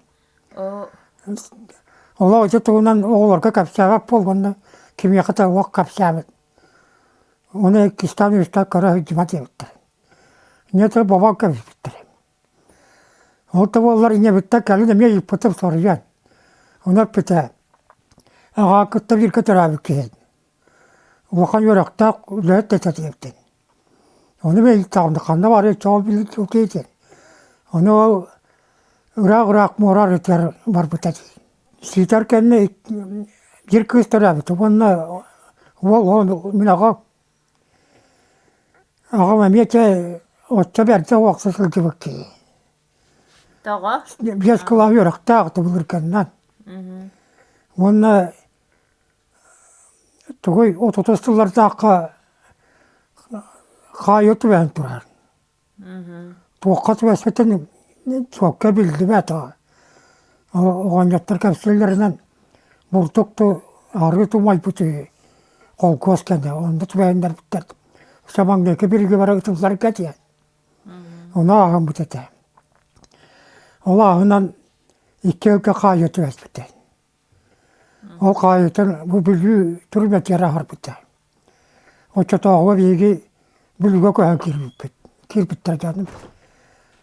Олох ити туһунан оҕолорго кэпсээбэт буолгунна кимиэхэ да олох кэпсээбит. Ону иккистээн үстээн көрө сылдьыма диэбиттэр. Инньэ да бобон кэбиспиттэр. Ол да буоллар ийэбиттэн кэлин эмиэ ыйыппытым соруйан. Ону эппитэ, аҕаа кытта бииргэ төрөөбүт киһи. Улахан үөрэхтээх үлэһит да этэ диэбитин. Ону мин ыйыттаҕым ханна барыай чоҕу билбит Ону ол ыраах-ыраах муора арыытыгар барбыта дии. Сиитэр кэннэ биир кыыс төрөөбүтэ уонна уол ол мин аҕам Аҕам эмиэ чэ оччо бэрдэ уохса сылдьыбыт киһи. Тоҕо? Биэс кылаас үөрэхтээх былыргыннан. Уонна тугуй отутус сыллардаахха хаайыы түбэһэн турар. Туохха түбэспитин суокка биллибэт оҕонньоттор кэпсииллэринэн бурдук арыы тумайбыт үһү холкуос кэннэ онно түбэһиннэрбиттэр самаҥныыкы биригэбэрэ ытылларга диэн ону ааһыммыт этэ ол ааһынан икки өлгө хаайыы түбэспитэ Ол хаайыытын бу Бүлүү түрмэтигэр аһарбыта. Оччотооҕуга биһиги Бүлүүгэ көһөн киирбиппит, киирбиттэр дьонум.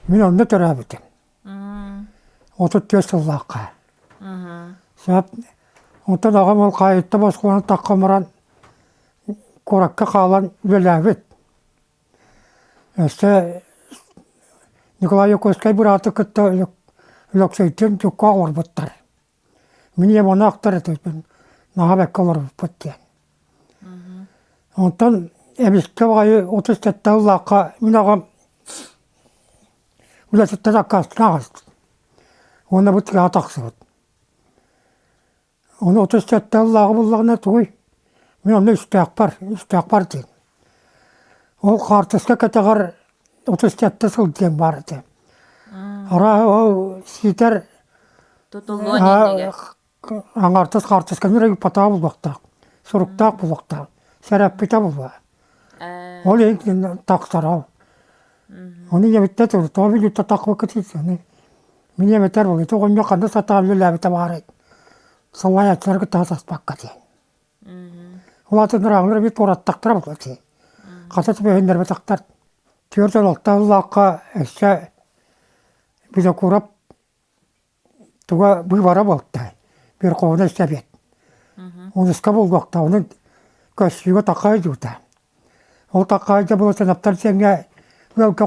Мин онно төрөөбүтүм. 34 сыллаахха. Сөп. Онтон аҕам ол хаайыттан босхолонон таххан баран куоракка хаалан үлэлээбит. Өссө Николай Якутскай бырааты кытта Өлөксөйтөн Дьукка олорбуттар. Мин ийэм ону ахтар этим, наһаа бэккэ олорбуппут диэн. Онтон эмискэ баҕайы 37 сыллаахха мин аҕам үлэтиттэн аккаастанан аҕыспыт. Уонна бу тыаҕа тахсыбыт. Ону 37 сыллааҕы буллаҕына тугуй? Мин онно үстээхпэр, үстээхпэр диэн. Ол хаартыска кэтэҕэр 37 сыл диэн баар этэ. Арааһа ол ситэр Тутуллуон иннигэр. Аҥаартас хаартысканы эрэ ыыппатаҕа буолуохтаах, суруктаах буолуохтаах, сэрэппитэ буолуо. Ол иһин тахсара. Ону ийэбиттэн тоҕо билбитэ таххыбакка Мин ийэм этэр буолуо, ити оҕонньор ханна сатаан үлэлээбитэ баарай, салайааччылары кытта сатаспакка диэн. Улаатан ыраахлар эбит куораттахтара буолуо дии. Хата түбэһиннэрбэтэхтэр. 46 сыллаахха өссө Винокуров туга быыбара буолта. Верховнай Совет. Онуска булгуохта, онун көссүүгэ такайдуута. Ол такайда була санаптар сэмҥэ ыалга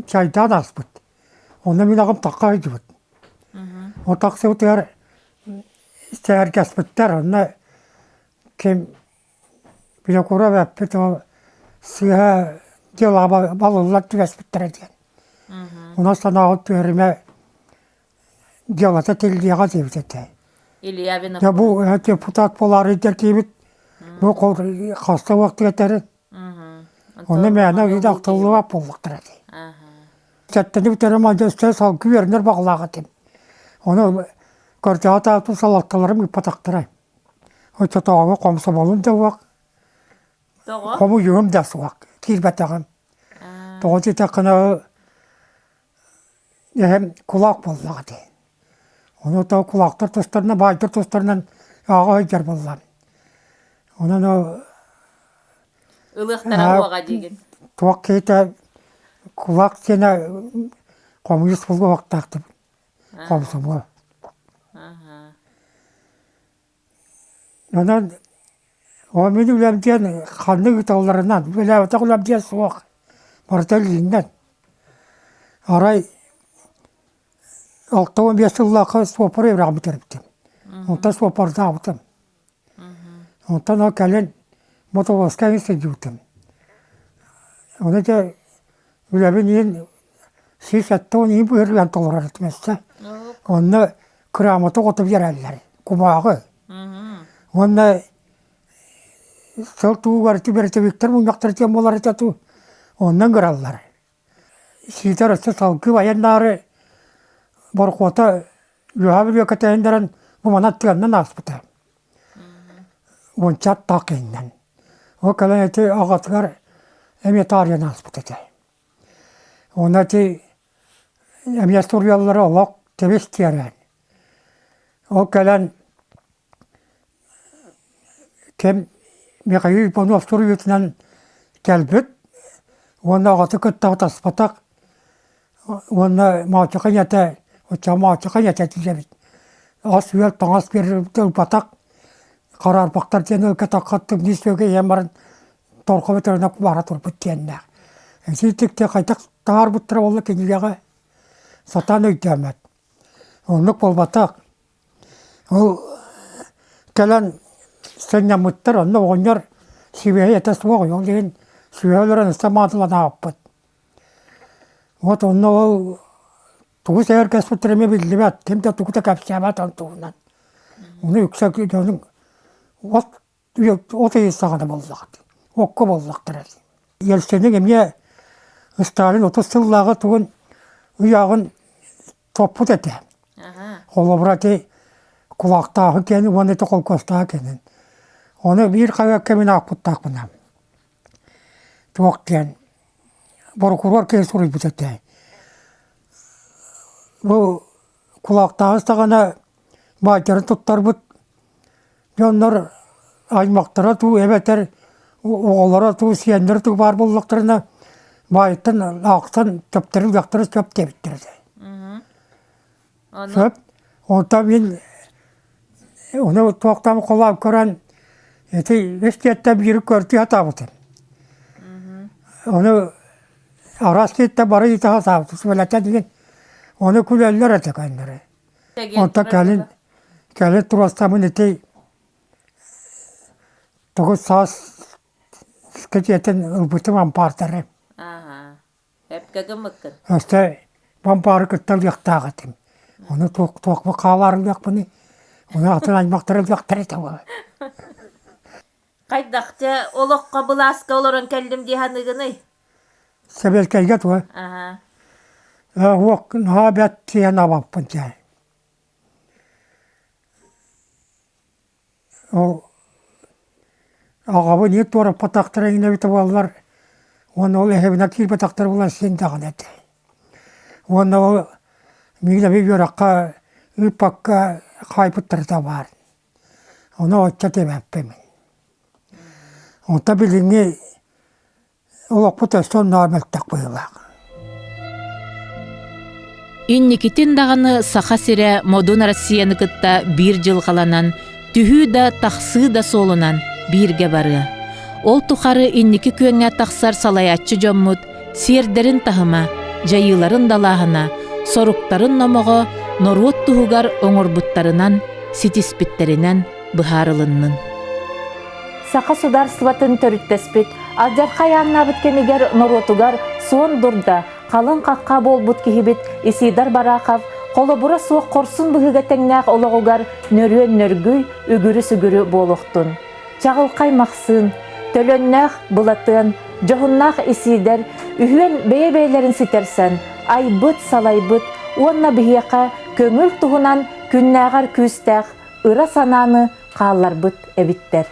чайдаан ааспыт. Онно мин аҕам такайдыбыт. Ол тахсыбытыгар сэһэргэспиттэр, онно ким Винокуров эппит ол сыыһа дьыалаҕа балыллар түбэспиттэрэ диэн. Онон санааҕын түһэримэ дьыалата тиллиэҕэ диэбит этэ. Илья Винокуров. Дьэ бу депутат буолаары киирбит бу хаста уохтук этэрин. Онно мээнэ ыйда ахтыллыбат буоллахтара дии. Сэттэни бүтэрим адьас салгыы үөрэнэр баҕалаах этим. Ону көрдөөх таатым салалталарым ыыппатахтара. Оччотооҕу комсомолум да уох, хомуйуум да суох, киирбэтэҕим. Тоҕо диэтэххинэ эһэм кулаак буоллаҕа дии. Ону то кулаактар тустарынан, баайдар тустарынан ааҕа сылдьар буоллаҕым. Онон ол Ылыахтара уоҕа диигин. Туох киһитэ кулаак диэнэ хомуйус буолуохтаахтык комсомол. Онон ол мин үлэм диэн ханнык ыыталларынан, үлэлээбэтэх үлэм диэн суох, барыта илииннэн. Арай 65 сыллаахха суоппар үөрэҕин бүтэрбитим. Онтон суоппардаабытым. Онтон ол кэлин мотовозка эҥин сылдьыбытым. Ону дьэ үлэбин иһин 170 иһин быһырыан толорор этим өссө. Онно кыраамата оҕото биэрэллэр, кумааҕы. Уонна сыл туугар түбэртибиктэр мунньахтар диэн буолар этэ туу. Онно ыҥыраллар. Сиитэр өссө салгыы айаннаары борохуота үөһээ Бүлүүгэ кэтэһиннэрэн бу манан тыаннан ааспыта. Уонча аттаах киһиннэн. Ол кэлэн ити аҕатыгар эмиэ таарыйан ааспыт этэ. Уонна ити эмиэ суруйаллара олох тэбис тиэрээн. Ол кэлэн ким Михаил Иванов суруйуутунан кэлбит уонна аҕаты кытта атаспатах уонна Маачаха ийэтэ оччоҕо Маачаха ийэтэ этилэбит ас-үөл таҥас ылбатах хараарбахтар диэн ылга таххат тымныы сүөгэ иһэн баран торҕо бөтөрүнэ бара турбут диэннээх. Итиитик хайдах таһаарбыттара буолла кинигэҕэ сатаан өйдөөмөт. Оннук буолбатах. Ол кэлэн сынньаммыттар, онно оҕонньор сибиэһэй этэ суох, ол иһин сүөһү өлөрөн өссө маатыланаабыппыт. Вот онно ол тугу сэһэргэспиттэрэ эмиэ биллибэт, ким да тугу да кэпсээбэт ол туһунан. Ону үксэ дьонуҥ от от ыйын саҕана буоллаҕа окко буоллахтара. Ельциниҥ эмиэ Сталин 30 сыллааҕы тугун ыйааҕын топпут этэ. Холобура ити кулаахтааһын киэнин уонна ити холкуостааһын киэнин. Ону биир хаһыакка мин аахпыттаахпына туох диэн борокуруор киһи суруйбут этэ. Бу кулаахтааһын саҕана баайдарын туттарбыт дьоннор аймахтара дуу эбэтэр оҕолоро дуу сиэннэрэ дуу баар буоллахтарына баайыттан аахсан төптөрү ылыахтара сөп диэбиттэр этэ. Сөп. Онтон мин ону туохтан холоон көрөн ити үс диэттэн биири көрдүү сатаабытым. Ону араас диэттэн бары ыыта сатаабытым. Сүбэлэтэн диэн ону күлэллэр этэ көннөрү. Онтон кэлин кэлин туруорсаммын ити тугу саас кэтиэтин ылбытым ампаардары. Эпкэ гыммыккын. Өстө ампаары кытта ылыахтаах этим. Ону туох туохпун хаалаары ылыахпыный? Ону атын аймахтар ылыахтар этэ буолар. Хайдах дьэ олоххо былааска олорон кэллим дии саныыгыный? Сэбиэскэйгэ туой. Уох наһаа бэрт сиэн абаппын дьэ. Ол аҕабын иит туораппатахтара иҥнэ эбитэ буоллар уонна ол эһэбинэ киирбэтэхтэрэ буоллар син даҕаны этэ. Уонна ол миигин эбии үөрэххэ ыыппакка хаайбыттара да баар. Ону оччо диэбэппин. Онто билиҥҥи Олохпут өссө оннооҕор мөлтөх быһыылаах. Инникитин даҕаны Саха сирэ модун Россияны кытта биир дьылҕаланан, түһүү да, тахсыы да суолунан бииргэ барыа. Ол тухары инники күөҥҥэ тахсар салайааччы дьоммут сиэрдэрин таһыма, дьайыыларын далааһына, соруктарын номоҕо норуот туһугар оҥорбуттарынан, ситиспиттэринэн быһаарылыннын. Саха судаарыстыбатын төрүттэспит, алдьархай ааннаабыт кэмигэр норуотугар суон дурда, халыҥ хахха буолбут киһибит Исидор Барахов холобура суох хорсун быһыыга тэҥнээх олоҕугар нөрүөн нөргүй, үгүрү-сүгүрү буолуохтун. Чаҕылхай Махсыын, төлөннөөх Былатыан, дьоһуннаах Исиидэр үһүөн бэйэ-бэйэлэрин ситэрсэн, айбыт, салайбыт уонна биһиэхэ көҥүл туһунан күннээҕэр күүстээх ыра санааны хаалларбыт эбиттэр.